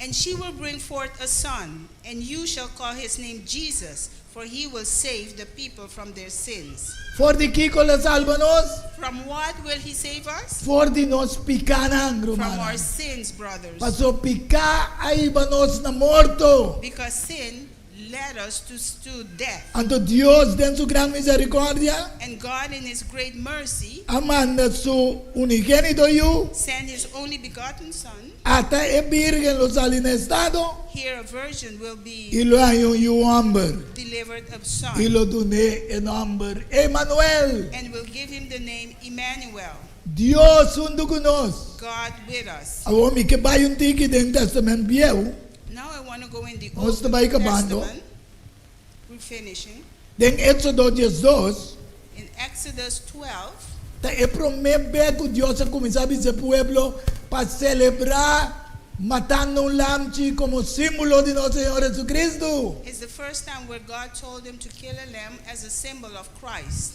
And she will bring forth a son, and you shall call his name Jesus, for he will save the people from their sins. For di kiko lo e salba nos? From what will he save us? For di nos pikánan, From rumannan. our sins, brothers. Paso piká a hiba nos na morto. Because sin led us to to death. Anto Dios den su gran misericordia. And God in his great mercy. A manda su unigénito Yu. Sent his only begotten Son. Ata e bírgen lo sali na estado. Here a virgin will be. I lo haña un yu hòmber. Delivered a son. I lo dun'é e nòmber Emanuel. And will give him the name Emmanuel. Dios huntu ku nos. God with us. Awor mi ke bai un tiki den Tèstamènt Bieu. Now I want to go in the Nos Old ta bai kabando. Testament. We're finishing. Den Éxodo 12. In Exodus 12. Ta e promé bes ku Dios a kuminsá bisa e pueblo pa selebrá matando un lamchi komo símbolo di nos Señor Jesucristo. It's the first time where God told them to kill a lamb as a symbol of Christ.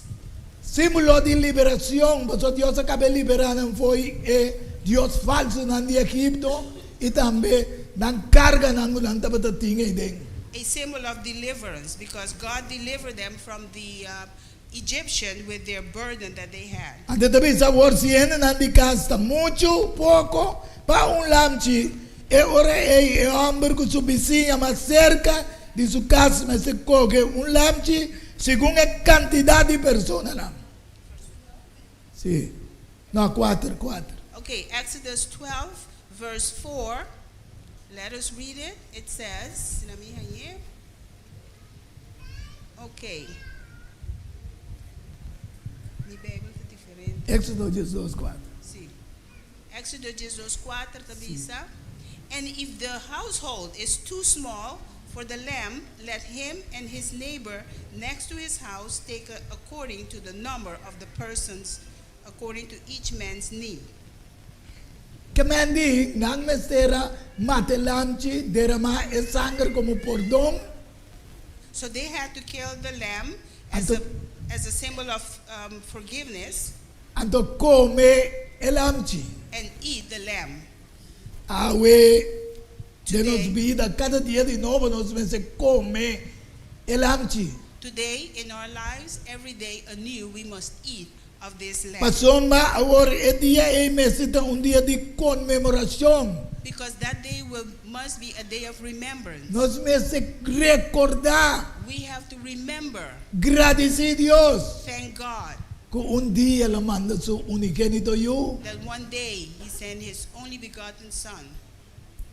Símbolo di liberashon, pasobra Dios a kaba e liberá nan fo'i e dios falsunan di Egipto i tambe nan karganan ku nan tabata tin eiden. A symbol of deliverance, because God delivered them from the Egyptian with their burden that they had. Anto ta bisa awor si hendenan di kas ta muchu poko pa un lamchi, e ora ei e hòmber ku su bisiña mas serka di su kas mester kohe un lamchi segun e kantidat di personanan. Sí. No, kuater, kuater. Okay, Exodus 12 verse 4, let us read it, it says, na mi hañ'é. Okay. Mi Bijbel ta diferente. Éxodo 12, kuater. Sí. Éxodo 12, kuater ta bisa, And if the household is too small for the lamb, let him and his neighbor next to his house take a, according to the number of the persons, according to each man's need. Ke men di, Nan mester a mata e lamchi, deramá e sanger komo pordon. So they had to kill the lamb as Anto, a, as a symbol of forgiveness. Anto kome e lamchi. And eat the lamb. Awe, den nos Today. bida, kada dia di nobo nos mester kome e lamchi. Today, in our lives, every day anew, we must eat of this lamb. Pasobra awor e dia ei mester ta un dia di konmemorashon. Because that day will must be a day of remembrance. Nos mester rekordá. We have to remember. Gradisí Dios. Thank God. Ku un dia el a manda su unigénito Yu. That one day he sent his only begotten son.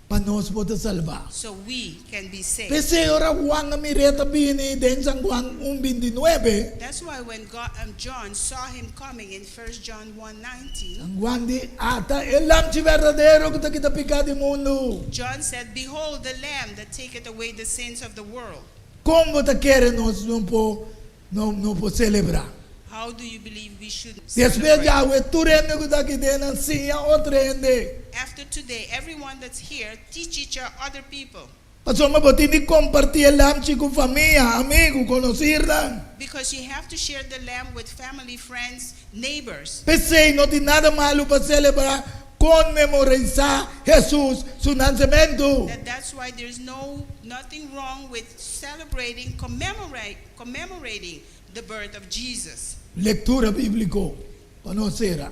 Pa nos por ta salbá. So we can be saved. P'esei ora Juan a mir'é ta bini den San Juan un 29. That's why when God, um, John saw him coming in First John 1:19. San Juan di, Ata e Lamchi berdadero ku ta kita piká di mundu. John said, Behold the Lamb that taketh away the sins of the world. Kon bo ta kere nos no por no no por selebrá? How do you believe we should Despues celebrate? djawe tur hende ku ta aki den nan siña otro hende. After today, everyone that's here teach each other people. Pasobra bo tin di kompartí e lamchi ku famia, amigu, konosirnan. Because you have to share the lamb with family, friends, neighbors. P'esei no tin nada malu pa selebrá konmemorisá Hesus su nansementu. That that's why there's no nothing wrong with celebrating, commemorate, commemorating the birth of Jesus. Lektura bíbliko pa nos sera.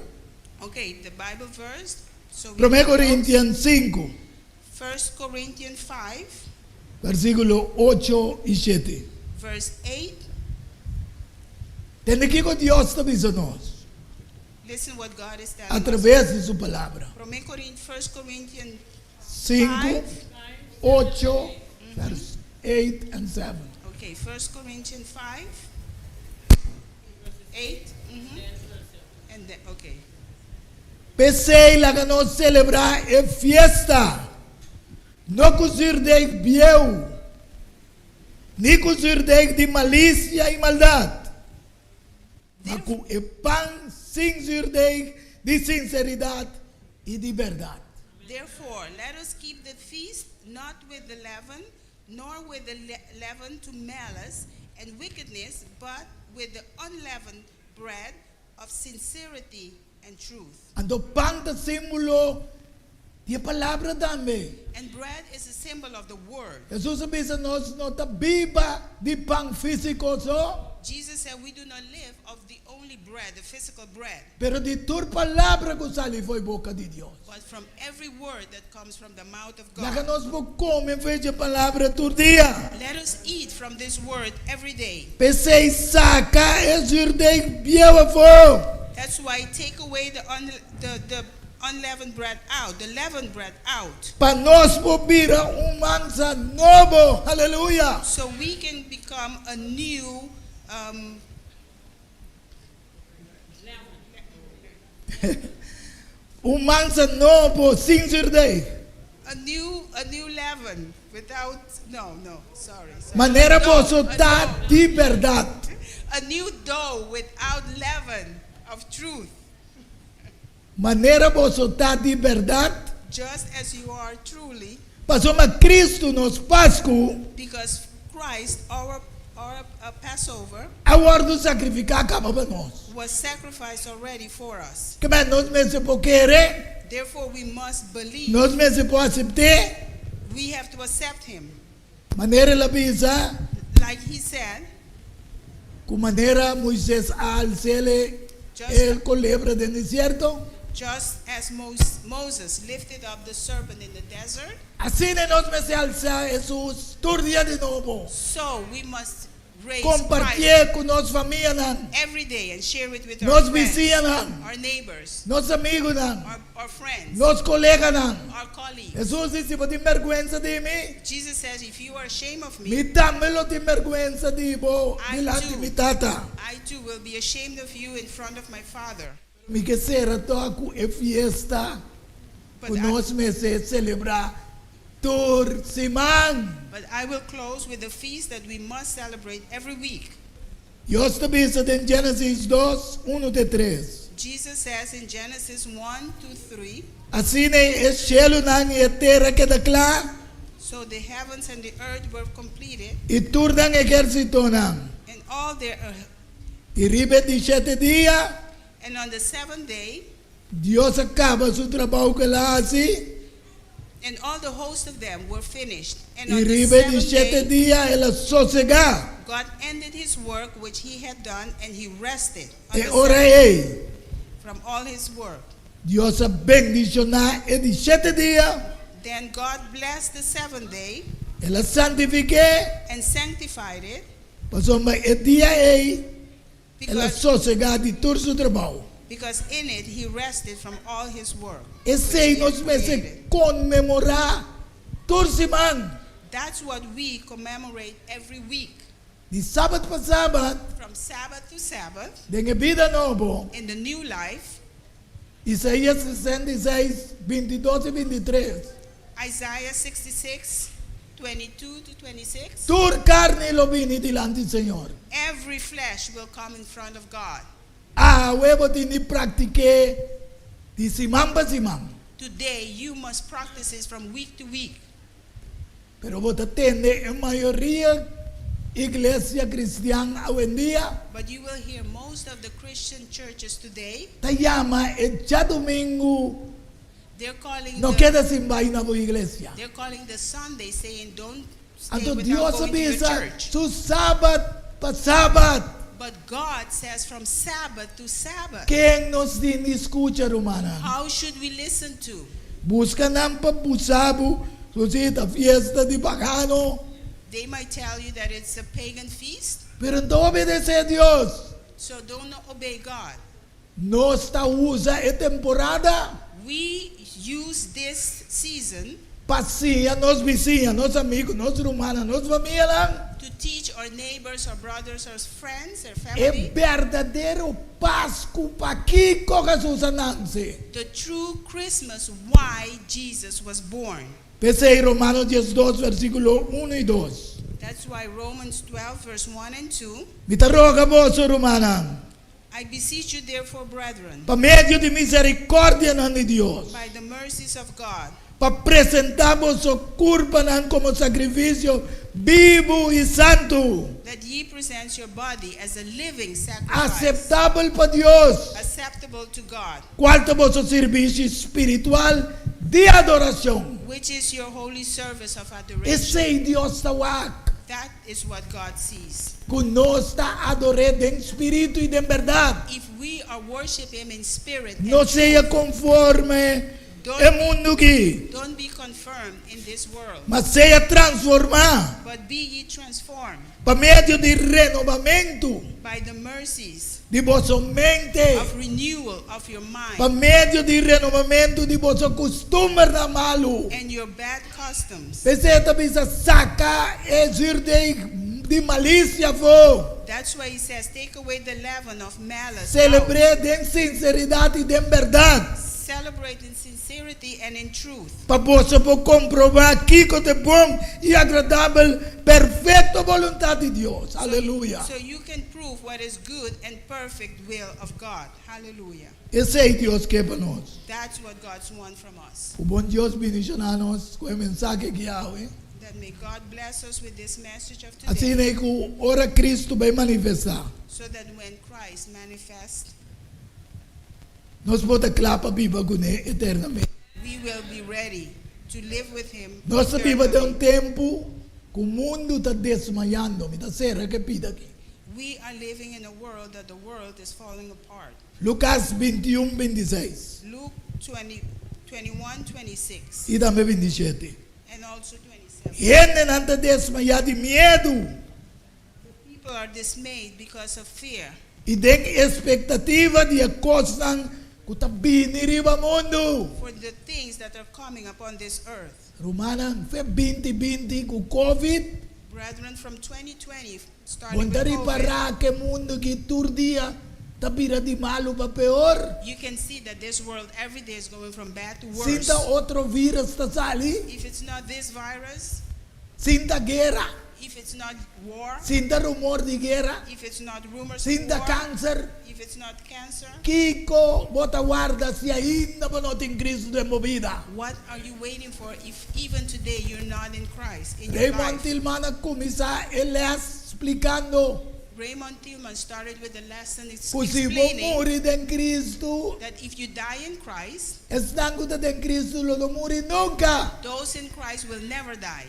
Okay, the Bible verse. So we Promé can close. Korintian 5. First Corinthians 5. Versíkulo 8 i 7. Verse 8. Tende kiko Dios ta bisa nos. Listen what God is telling A us. traves di su palabra. Promé Corin, First Corinthians 5, 8, verse 8 and 7. Okay, First Corinthians 5, 8, and then, okay. P'esei laga nos selebrá e fiesta, no ku zürdeg bieu, ni ku zürdeg di malisia i maldat, ma ku e pan sin zürdeg di sinseridat i di bèrdat. Therefore, let us keep the feast not with the leaven, nor with the leaven to malice and wickedness, but with the unleavened bread of sincerity and truth. Anto pan ta símbolo di e palabra tambe. And bread is a symbol of the word. Hesus a bisa nos no ta biba di pan físiko so. Jesus said we do not live of the only bread, the physical bread, pero di tur palabra ku sali fo'i boka di Dios. but from every word that comes from the mouth of Laga God. nos por kome fo'i dje palabra tur dia. Let us eat from this word every day. P'esei saka e zürdeg bieu afó. That's why take away the, un, the, the unleavened bread out, the leavened bread out, Pa nos por bira un mansa nobo. Aleluya! so we can become a new um, Un mansa nobo sin zürdeg. a new a new leaven without no no sorry, sorry. Manera Dough, boso a ta dough. di bèrdat. A new dough without leaven of truth, Manera boso ta di bèrdat. just as you are truly, Pasobra Kristu nos Pasku because Christ, our our uh, Passover, a wòrdu sakrifiká kaba pa nos. was sacrificed already for us. Ke men nos mester por kere, Therefore, we must believe. nos mester por asept'é. We have to accept Him, Manera el a bisa, like He said. ku manera Moises a als'é e kolebra den desierto, Just as Moses lifted up the serpent in the desert, asina nos mester alsa Hesus tur dia di nobo. so we must raise Christ Kompartié ku nos famianan, every day and share it with our nos friends, bisiñanan, our neighbors, nos amigunan, our friends, nos koleganan. our colleagues. Hesus di, Si bo tin bèrgwensa di mi, Jesus says, If you are ashamed of me, mi tambe lo tin bèrgwensa di bo I dilanti too. mi Tata. I too will be ashamed of you in front of my Father. Mi ke sera toa ku e fiesta But ku I, nos mester selebrá tur siman. but I will close with a feast that we must celebrate every week. Dios ta bisa den Génesis dos, unu te tres. Jesus says in Genesis 1 to 3, Asina e shelunan i e tera keda kla, So the heavens and the earth were completed, i tur nan ehérsitonan. and all their I riba e di shete dia, and on the seventh day, Dios a kaba su trabou ku el a hasi, and all the host of them were finished. And i on the riba e di seventh shete day, dia el a sosegá. God ended his work which he had done, and he rested on E the ora seventh ei, from all his work. Dios a bendishoná e di shete dia, Then God blessed the seventh day el a santifik'é, and sanctified it, pasobra e dia ei el a because, sosegá di tur su trabou. because in it he rested from all his work. Esei which he nos had mester created. konmemorá tur siman, That's what we commemorate every week, di sabat pa sabat, from Sabbath to Sabbath, den e bida nobo. in the new life. Isaías 66, 22 i 23. Isaiah 66, 22 to 26. Tur karni lo bini dilanti Señor. Every flesh will come in front of God. Awe bo tin di praktik'é di siman pa siman. Today, you must practice it from week to week. Pero bo ta tende e mayoria iglesia kristian awendia But you will hear most of the Christian churches today, ta yama e djadumingu they're calling no the, keda sin bai na bo iglesia. they're calling the Sunday saying don't stay Anto without Dios a going to your bisa church. su sabat pa sabat. But God says from Sabbath to Sabbath. Ken nos tin di skucha rumannan? How should we listen to? Buska nan pa busa bo, su ta fiesta di pagano. They might tell you that it's a pagan feast, Pero no obedesé Dios. so don't obey God. Nos ta usa e temporada We use this season pa siña nos bisiña, nos amigu, nos rumannan, nos famianan to teach our neighbors, our brothers, our friends, our e family berdadero Pasku pakiko Hesus a nanse. the true Christmas why Jesus was born. P'esei Romano diesdos versíkulo unu i dos. That's why Romans 12 verse 1 and 2 Mi ta roga boso, rumannan, I beseech you therefore, brethren, pa medio di miserikòrdianan di Dios, by the mercies of God, pa presentá boso kurpanan komo sakrifisio bibu i santu, that ye present your body as a living sacrifice, aseptabel pa Dios, acceptable to God, kual ta boso sirbishi spiritual di adorashon. which is your holy service of adoration. Esei Dios ta wak. That is what God sees. Ku nos ta ador'é den spiritu i den bèrdat. If we are worship him in spirit and No sea konforme e mundu ki. Don't be confirmed in this world. Ma sea transformá. But be ye transformed. Pa medio di renobamentu. By the mercies. Di boso mente. Of renewal of your mind. Pa medio di renobamentu di boso kustumbernan malu. And your bad customs. P'esei e ta bisa, Saka e zürdeg di malisia afó. That's why he says, Take away the leaven of malice out. Selebr'é den sinseridat i den bèrdat. Celebrate in sincerity and in truth. Pa boso por komprobá kiko ta e bon i agradabel, perfekto boluntat di Dios. Aleluya! So you can prove what is good and perfect will of God. Hallelujah. Esei Dios ke pa nos. That's what God's want from us. Ku bon Dios bendishoná nos ku e mensahe aki awe. That may God bless us with this message of today. Asina ei ku ora Kristu bai manifestá. So that when Christ manifests. Nos por ta kla pa biba kuné eternamente. We will be ready to live with him Nos ta biba den un eternally. tempu ku mundu ta desmayando. Mi ta sera ku e pida aki. We are living in a world that the world is falling apart. Lukas 21, 26. Luke 20, 21, 26. I tambe 27. And also 27. Hendenan ta desmayá di miedu. The people are dismayed because of fear. I den espektativa di e kosnan ku ta bini riba mundu. For the things that are coming upon this earth. Rumannan, fe 20 20 ku Covid. Brethren, from 2020, starting Bon ta with Covid. ripará ku e mundu aki tur dia ta bira di malu pa peor. You can see that this world every day is going from bad to worse. Sin ta otro virus ta sali. If it's not this virus. Sin ta guera. If it's not war. Sin ta rumor di guera. If it's not rumors Sin of ta war. kanser. If it's not cancer. Kiko bo ta warda si ainda bo no tin Cristo den bo bida? What are you waiting for if even today you're not in Christ in your Raymond life? Tillman a kuminsá e lès splikando. Raymond Tillman started with the lesson Ku si bo explaining muri den Cristo. that if you die in Christ. Esnan ku ta den Cristo lo no muri nunka. Those in Christ will never die.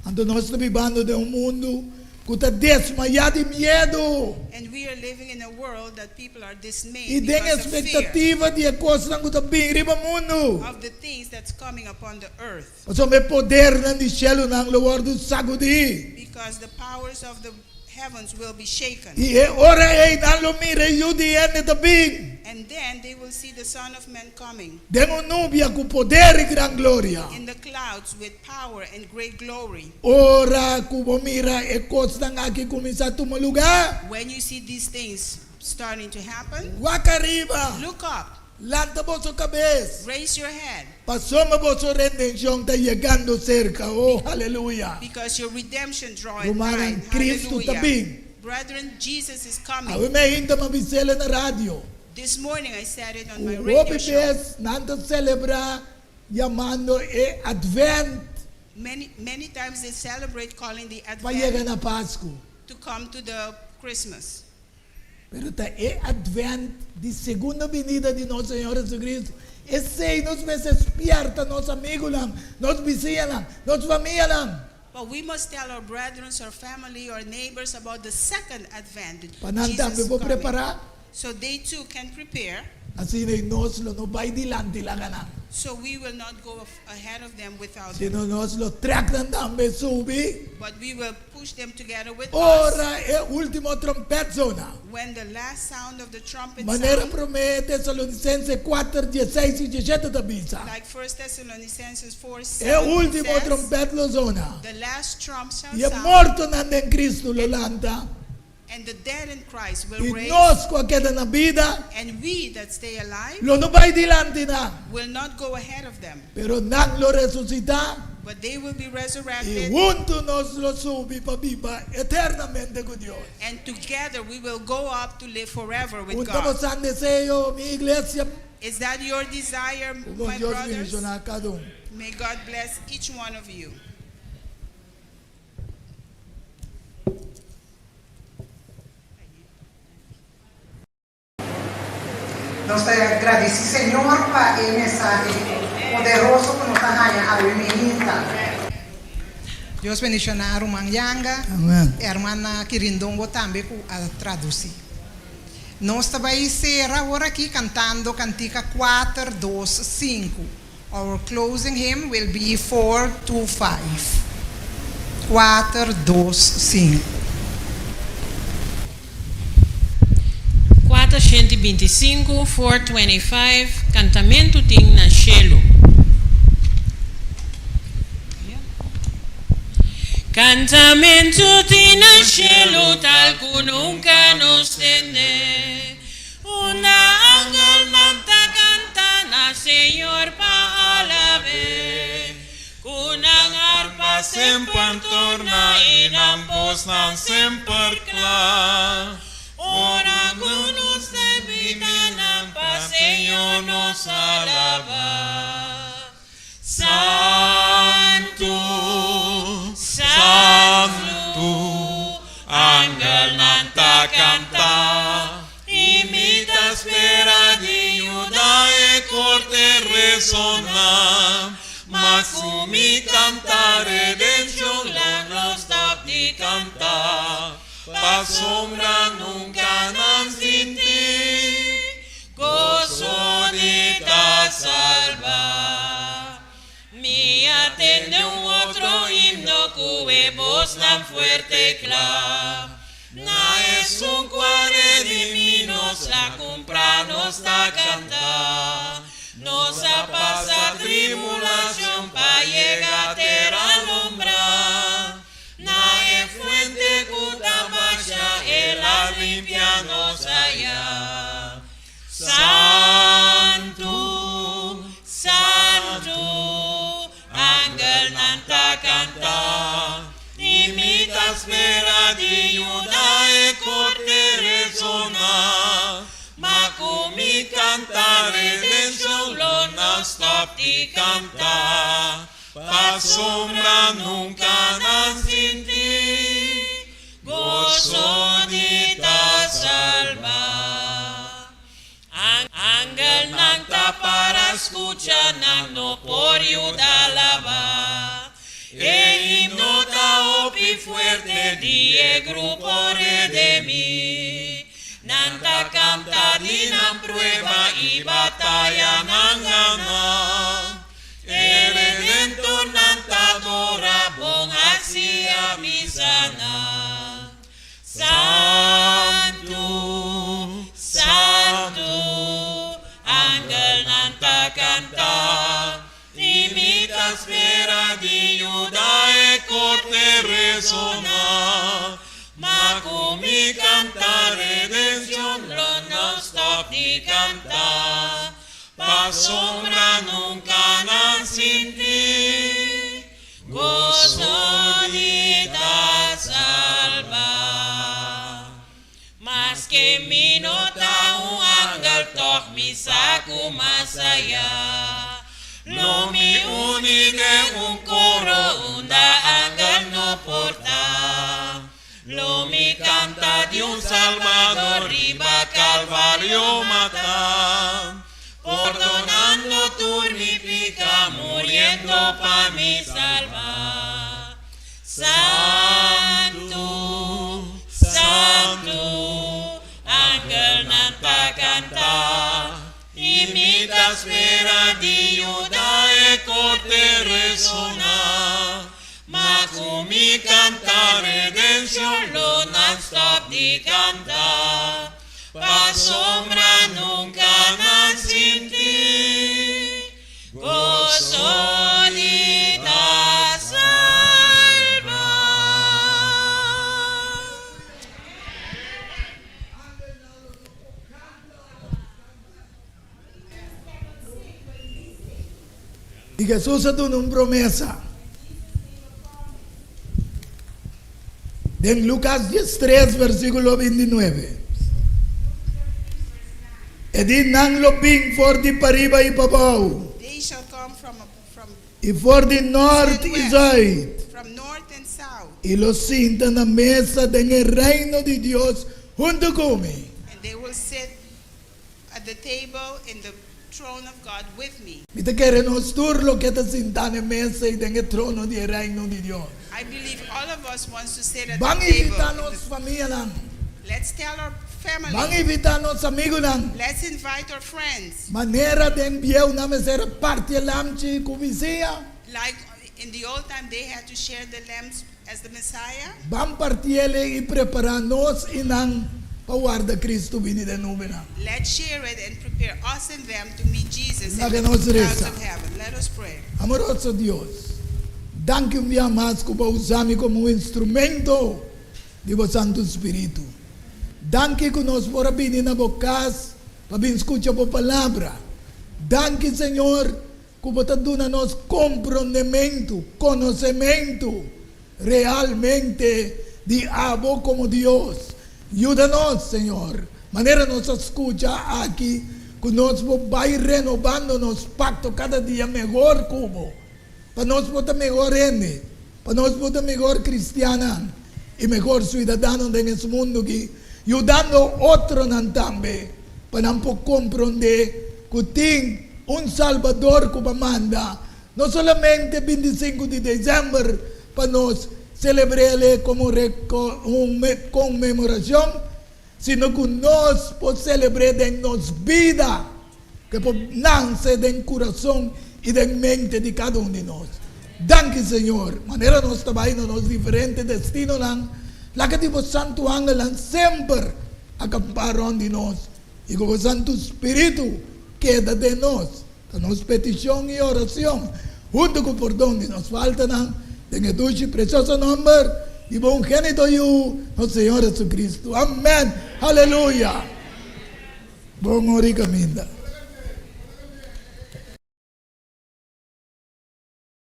Anto nos ta bibando den un mundu ku ta desmayá di miedu. And we are living in a world that people are dismayed I den because of fear espektativa di e kosnan ku ta bin riba mundu. of the things that's coming upon the earth. Pasobra e podernan di shelunan lo wòrdu sagudí. Because the powers of the heavens will be shaken. I e ora ei nan lo mira e Yu di hende ta bin. And then they will see the Son of Man coming. Den un nubia ku poder i gran gloria. In the clouds with power and great glory. Ora ku bo mira e kosnan aki kuminsá tuma lugá. When you see these things starting to happen. Wak ariba. Look up. Lanta boso kabes. Raise your head. Pasobra boso redenshon ta yegando serka. Oh, aleluya. Because your redemption draweth nigh. Rumannan, Cristo ta Hallelujah. bin. Brethren, Jesus is coming. Awe meinta m'a bis'el na radio. This morning I said it on Ku my hopi radio show. bes nan ta selebrá yamando e Advent. Many, many times they celebrate calling the Pa yega Advent na Pasku. to come to the Christmas. Pero ta e Advent di segunda binida di nos Señor Jesucristo. Esei nos mester spièrta nos amigunan, nos bisiñanan, nos famianan. But we must tell our brethren, our family, our neighbors about the second advent, Pa nan Jesus tambe por coming. prepará. So they too can prepare. Asina ei nos lo no bai dilanti laga nan. So we will not go ahead of them without them. Sino nos lo trek nan tambe subi. But we will push them together with us. Ora e ultimo trompet zona. When the last sound of the trumpet Manera sound. Promé Tesalonicense kuater, dieseis i diesshete ta bisa. Like First Thessalonicenses 4, E 7 ultimo says, trompet lo zona. The last trump shall I e sound. mortonan den Cristo lo lanta. And the dead in Christ will I raise. nos ku a keda na bida. And we that stay alive. Lo no bai dilanti nan. Will not go ahead of them. Pero nan lo resusitá. But they will be I resurrected. huntu nos lo subi pa biba eternamente ku Dios. And together we will go up to live forever with Un ta God. bosan deseo, mi iglesia? Is that your desire, Ku bon my Dios brothers? bendishoná kada un. May God bless each one of you. Nos ta gradisí Señor pa e mensahe poderoso ku nos a haña awe meinta. Dios bendishoná ruman Yanga, Amen. Hermana Kirindongo tambe ku a tradusí. Nos ta bai sera awor aki kantando kantika kuater, dos, sinku. Our closing hymn will be four, two, five. Kuater, dos, sinku. 425, 425, Kantamentu tin na shelu. Kantamentu tin na shelu tal ku nunka nos tende. Unda angelnan ta kanta na Señor pa alab'é. Ku nan arpa Semper torna i nan bosnan semper kla. Ora ku nos ta invitá nan pa Señor nos alabá. Santu, santu, angelnan ta kanta, I mi ta spera di yuda e korte resoná. Ma ku mi kanta redenshon lo no stòp di kanta, pasobra nunka nan sinti goso di ta salbá. Mi a tende un otro himno ku e bosnan fuerte kla. Na esun ku a redimí nos, a kumpra nos ta kanta. Nos a pasa tribulashon pa yega tera lombrá. Na e fuente ku ta basha el a limpia nos aya. Santu, santu, angelnan ta kanta. I mi ta spera di yuda e korte resoná. Ma ku mi kanta redenshon lo no stòp di kanta, pasobra nunka nan sinti goso di ta salbá. Angelnan ta para skucha, nan no por yuda alabá. E himno ta hopi fuerte di e grupo redimí. Nan ta kanta di nan prueba i batayanan ganá. E Redentor nan ta adorá, bon hasi a bisa nan. Santu, santu, angelnan ta kanta. I mi ta spera di yuda e korte resoná. Ma ku mi kanta redenshon lo no stòp di kanta, pasobra nunka nan sinti goso di ta salbá. Maske mi no ta un angel, tòg mi sa ku mas aya. Lo mi uni den un koro unda angel no por ta. Lo mi kanta di un Salbador riba Kalvario matá, pordonando tur mi piká, muriendo pa mi salba. Santu, santu, angelnan ta kanta. I mi ta spera di yuda e korte resoná. Ma ku mi kanta redenshon lo no stòp di kanta, pasobra nunka nan sinti goso di ta salbá. I Hesus a duna un promesa. Den Lukas diestres versíkulo bintinuebe, e di, Nan lo bin for di pariba i pabou, i for di nòrt i zùit, i lo sinta na mesa den e Reino di Dios huntu ku mi. throne of God with me. Mi ta kere nos tur lo ke ta sintá na e mesa ei den e trono di e Reino di Dios. I believe all of us wants to sit at Ban the table. invitá nos famianan. Let's tell our family. Ban invitá nos amigunan. Let's invite our friends. Manera den bieu nan mester a parti e lamchi ku bisiña. Like in the old time they had to share the lambs as the Messiah. Ban partiel i prepará nos i nan pa warda Cristo bini den nubenan. Let's share it and prepare us and them to meet Jesus in Laga the nos clouds resa. of heaven. Let us pray. Amoroso Dios, danki un bia mas ku bo a usa mi komo un instrumento di bo Santu Spiritu. Danki ku nos por a bini na bo kas pa bin skucha bo palabra. Danki, Señor, Ku bo ta duna nos komprondementu, konosementu, realmente di abo komo Dios. Yuda nos, Señor, manera nos a skucha aki, ku nos por bai renobando nos pakto kada dia mehor ku bo, pa nos por ta mehor hende, pa nos por ta mehor kristiannan i mehor suidadano den es mundu aki, yudando otronan tambe pa nan por komprondé ku tin un Salbador ku bo manda, no solamente bintisinku di desèmber pa nos selebr'el komo un konmemorashon, sino ku nos por selebr'é den nos bida, ku e por nanse den kurason i den mente di kada un di nos. Danki, Señor, manera nos ta bai na nos diferente destinonan, laga di bo santu angelnan semper akampá rònt di nos I ku bo Santu Spiritu keda den nos, ta nos petishon i orashon, huntu ku pordon di nos faltanan, den e dushi i presioso nòmber di bo ungenito Yu, nos Señor Jesucristo. Amèn. Aleluya! Bon ora i kaminda.